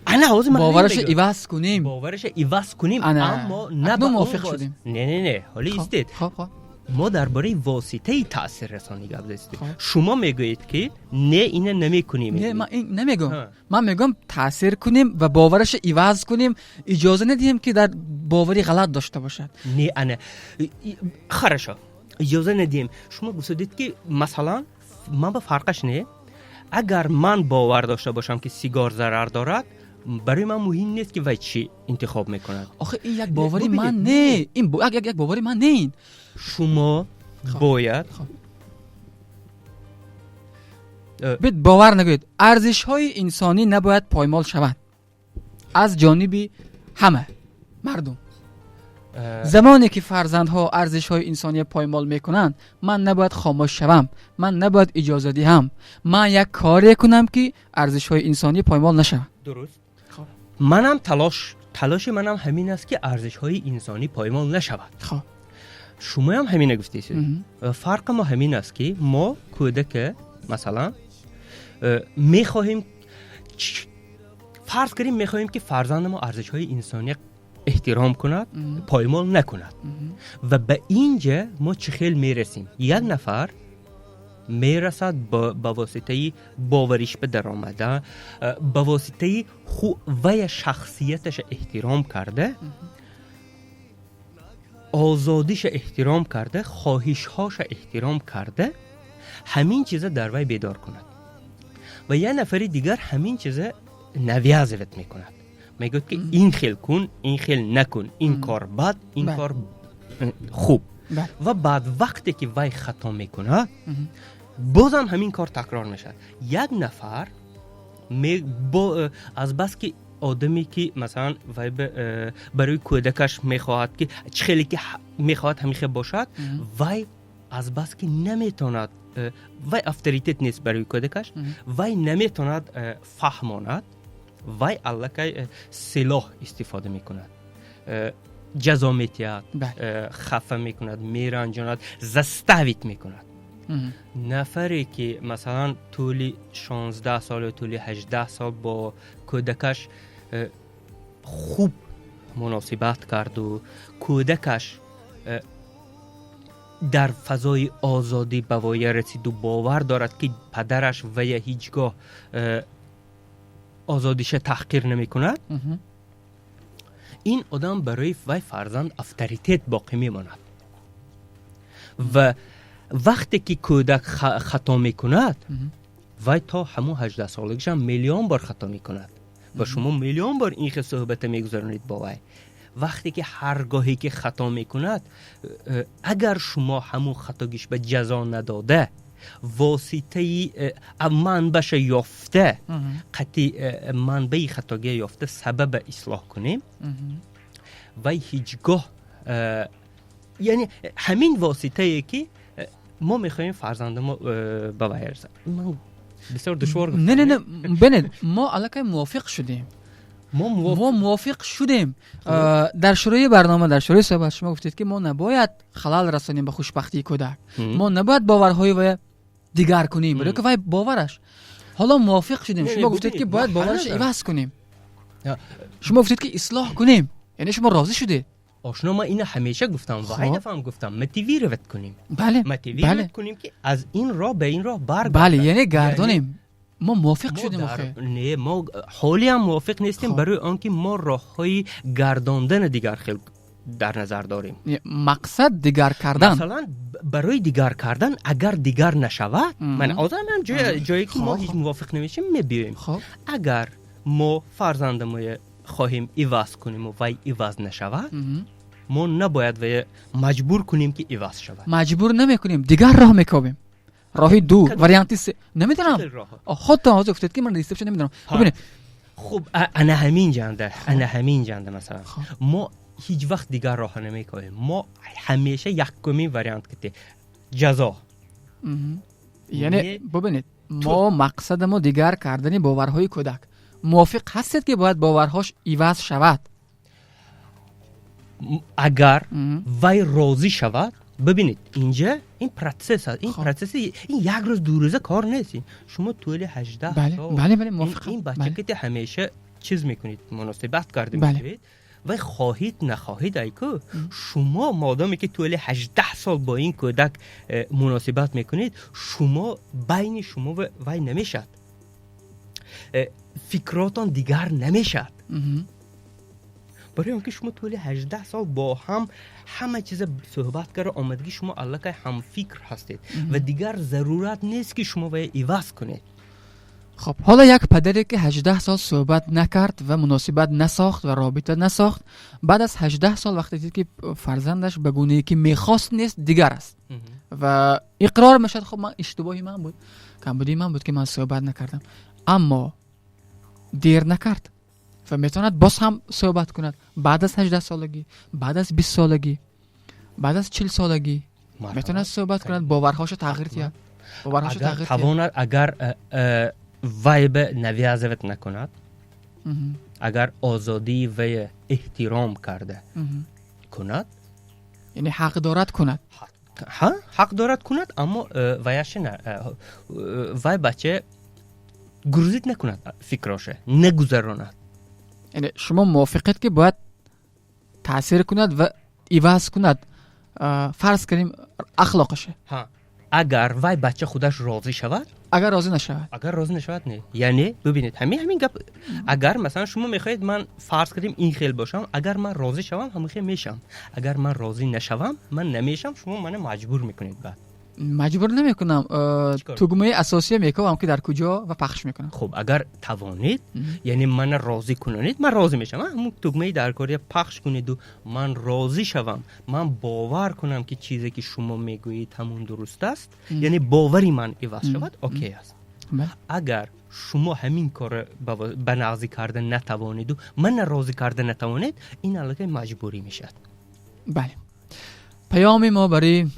Ана ҳозир. Боварашо иваз кунем. Боварашо иваз кунем, аммо на мувофиқ шудем. Не, ҳоло истед. Мо дар бораи воситаи таъсиррасонӣ гап задем. Шумо мегӯед, ки не, ина намекунем. Не, ман ин намегӯям. Ман мегӯям, таъсир кунем ва боварашо иваз кунем, иҷоза надиҳем, ки дар бовари ғалат дошта бошад. Не, ана хорошо, иҷоза надиҳем. Шумо гуфтадед, ки масалан, ман ба фарқаш не, агар ман бовар дошта бошам, ки сигор зарар дорад, барои ман муҳим нест, ки вай чӣ интихоб мекунад. Охи, ин як бовари ман не, ин як бовари ман не ин. Шумо бояд Бит, бовар нагӯед. Арзишҳои инсонӣ набояд поймол шаванд аз ҷониби ҳама мардум. Замоне ки фарзандҳо арзишҳои инсония поймол мекунанд, ман набояд хомӯш шавам, ман набояд иҷоза диҳам. Ман як коре кунам, ки арзишҳои инсонӣ поймол нашаванд. Дуруст, манам талоши манам ҳамин аст, ки арзишҳои инсонӣ поймол нашавад. Шумоям ҳамина гуфтесед. Фарқи мо ҳамин аст, ки мо кӯдака, масалан, мехоҳем, фарз кунем, мехоҳем, ки фарзанди мо арзишҳои инсония эҳтиром кунад, поймол накунад. Ва ба инҷа мо чӣ хел мерасем? Як нафар мерасад ба воситаи бовариш ба даромада, ба воситаи вая шахсияташа эҳтиром карда, озодиша эҳтиром карда, хоҳишҳоша эҳтиром карда, ҳамин чиза дар вай бедор кунад. Ва як нафари дигар ҳамин чиза навязывать мекунад, мегӯяд, ки ин хел кун, ин хел накун, ин кор бад, ин кор хуб. Ва баъд, вақте ки вай хато мекунад, бозам ҳамин кор такрор мешавад. Як нафар азбаски одаме, ки масалан вай барои кӯдакаш мехоҳад, ки чӣ хеле ки мехоҳад, ҳамин хел бошад, вай азбаски наметавонад, вай авторитет нест барои кӯдакаш, вай наметавонад фаҳмонад, вай аллакай силоҳ истифода мекунад, ҷазо метиҳад, хафа мекунад, меранҷонад, заставить мекунад. Нафаре ки масалан тӯли 16 сол ё тӯли 18 сол бо кӯдакаш хуб муносибат карду кӯдакаш дар фазои озодӣ ба воя расиду бовар дорад, ки падараш вая ҳеҷ гоҳ озодиша таҳқир намекунад, ин одам барои вай фарзанд авторитет боқӣ мемонад. Ва вақте ки кӯдак хато мекунад, вай то ҳамун 18-солагишам миллион бор хато мекунад ва шумо миллион бор ин хел суҳбата мегузаронед бо вай. Вақте ки ҳар гоҳе ки хато мекунад, агар шумо ҳамун хатогиш ба ҷазо надода, воситаи манбаша ёфта, қатъи манбаи хатогия ёфта, сабаба ислоҳ кунем, вай ҳеҷ гоҳ, яъне ҳамин воситае, ки мо мехоҳем фарзандамо ба вай расад. Ман бисёр душвор. Не, бинед, мо аллакай мувофиқ шудем. Мо мувофиқ шудем. Дар шурӯи барнома, дар шурӯи суҳбат шумо гуфтед, ки мо набояд халал расонем ба хушбахтии кӯдак, мо набояд боварҳои вая дигар кунем, барои ки вай бовараш. Ҳоло мувофиқ шудем. Шумо гуфтед, ки бояд боварашро иваз кунем, шумо гуфтед, ки ислоҳ кунем, яъне шумо розӣ шудед. Ошно, ман ина ҳамеша гуфтам ва ай дафъаам гуфтам: мотивировать кунем. Мотивировать кунем, ки аз ин роҳ ба ин роҳ баргардад. Бале, яъне гардонем. Мо мувофиқ шудем охир. Не, мо ҳолиам мувофиқ нестем, барои он ки мо роҳҳои гардондани дигар хел дар назар дорем. Мақсад дигар кардан. Масалан, барои дигар кардан, агар дигар нашавад, ман озанам ҷое, ки мо ҳеҷ мувофиқ намешем, мебиёем. Агар мо фарзандамоя хоҳем иваз кунему вай иваз нашавад, мо набояд вая маҷбур кунем, ки иваз шавад. Маҷбур намекунем, дигар роҳ мекобем, роҳи ду, варианти се, намедонам. Худтон ҳозир гуфтед, ки ман рецептша намедонам. Бибинед. Хуб, ана ҳамин ҷанда, ана ҳамин ҷанда, масалан, мо ҳеҷ вақт дигар роҳа намекоҳем. Мо ҳамеша якумин вариант ки ҷазо. Яъне бубинед, мо мақсадамо дигар кардани боварҳои кӯдак. Мувофиқ ҳастед, ки бояд боварҳош иваз шавад? Агар вай розӣ шавад. Бибинед, инҷа ин процесс аст, ин процесс ин як рӯз, 2 рӯза кор нест. Шумо тӯли 18 сол ин бача ҳамеша чиз мекунед, муносибат карда мешавед. Вай хоҳид нахоҳид, айку шумо модоме ки тӯли 18 сол бо ин кӯдак муносибат мекунед, шумо байни шумо вай намешавад, фикротон дигар намешавад, барои он ки шумо тӯли 18 сол бо ҳам ҳама чиза суҳбат карда омадагӣ, шумо аллакай ҳамфикр ҳастед ва дигар зарурат нест, ки шумо вая иваз кунед. Хоб, ҳоло як падаре, ки 18 сол суҳбат накард ва муносибат насохт ва робита насохт, баъд аз 18 сол вақте дид, ки фарзандаш ба гунае ки мехост нест, дигар аст, ва иқрор мешавад: хоб, ман иштибоҳи ман буд, камбудии ман буд, ки ман суҳбат накардам. Аммо дер накард ва метавонад боз ҳам суҳбат кунад баъд аз 18 солагӣ, баъд аз 20 солагӣ, баъд аз 40 солагӣ метавонад суҳбат кунад, боварҳошо тағйир диҳад, боварҳошо тағйир. Тавонад, агар вай ба навязывать накунад, агар озодии вай эҳтиром карда кунад. Яъне ҳақ дорад кунад? Ҳа, ҳақ дорад кунад, аммо ваяши вай бача грузить накунад, фикроша нагузаронад. Яъне шумо мувофиқед, ки бояд таъсир кунад ва иваз кунад, фарз кунем, ахлоқаша? Агар вай бача худаш розӣ шавад. Агар розӣ нашавад? Агар розӣ нашавад, не. Яъне бибинед, ҳамин гап, агар масалан шумо мехоҳед ман, фарз кардем, ин хел бошам, агар ман розӣ шавам, ҳамин хел мешавам, агар ман розӣ нашавам, ман намешавам. Шумо мана маҷбур мекунед баъд. Маҷбур намекунам, тугмаи асосия мекунам, ки дар куҷо, ва пахш мекунам. Хуб, агар тавонед, яъне мана розӣ кунонед, ман розӣ мешавам. Ҳамун тугмаи даркория пахш кунеду ман розӣ шавам, ман бовар кунам, ки чизе ки шумо мегӯед, ҳамун дуруст аст, яъне бовари ман иваз шавад, окей аст. Агар шумо ҳамин корро ба нағзӣ карда натавонеду мана розӣ карда натавонед, ин аллакай маҷбурӣ мешавад. Бале, паёми мо барои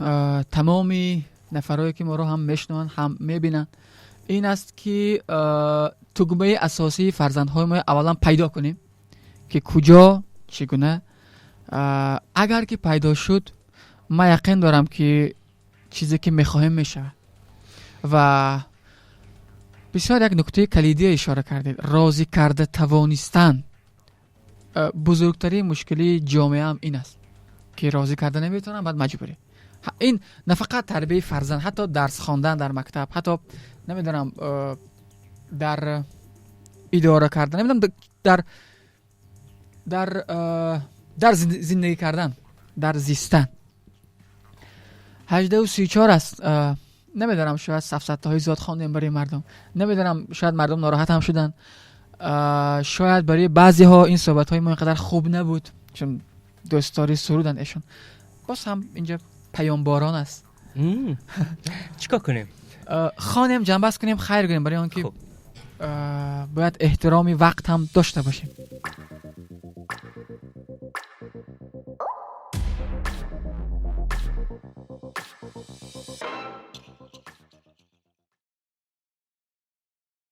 тамоми нафарое, ки моро ҳам мешунаванд, ҳам мебинанд, ин аст, ки тугмаи асосии фарзандҳои мо аввалан пайдо кунем, ки куҷо, чӣ гуна. Агар ки пайдо шуд, ман яқин дорам, ки чизе ки мехоҳем, мешавад. Ва бисёр як нуктаи калидия ишора кардед: розӣ карда тавонистан. Бузургтарин мушкилии ҷомеаам ин аст, ки розӣ карда наметавонам, баъд маҷбурӣ. Ин на фақат тарбияи фарзанд, ҳатто дарс хондан дар мактаб, ҳатто намедонам, дар идора кардан, намедонам, дар зиндагӣ кардан, дар зистан. 18:34 аст. Намедонам, шояд сафсатаҳои зиёд хондем барои мардум, намедонам, шояд мардум нороҳат ҳам шуданд, шояд барои баъзеҳо ин суҳбатҳои мо инқадар хуб набуд, чун дӯстдори суруданд эшон. Боз ҳам инҷа паёмборон аст. Чӣ кор кунем? Хонем, ҷамъбаст кунем, хайр гӯем, барои он ки бояд эҳтироми вақт ҳам дошта бошем.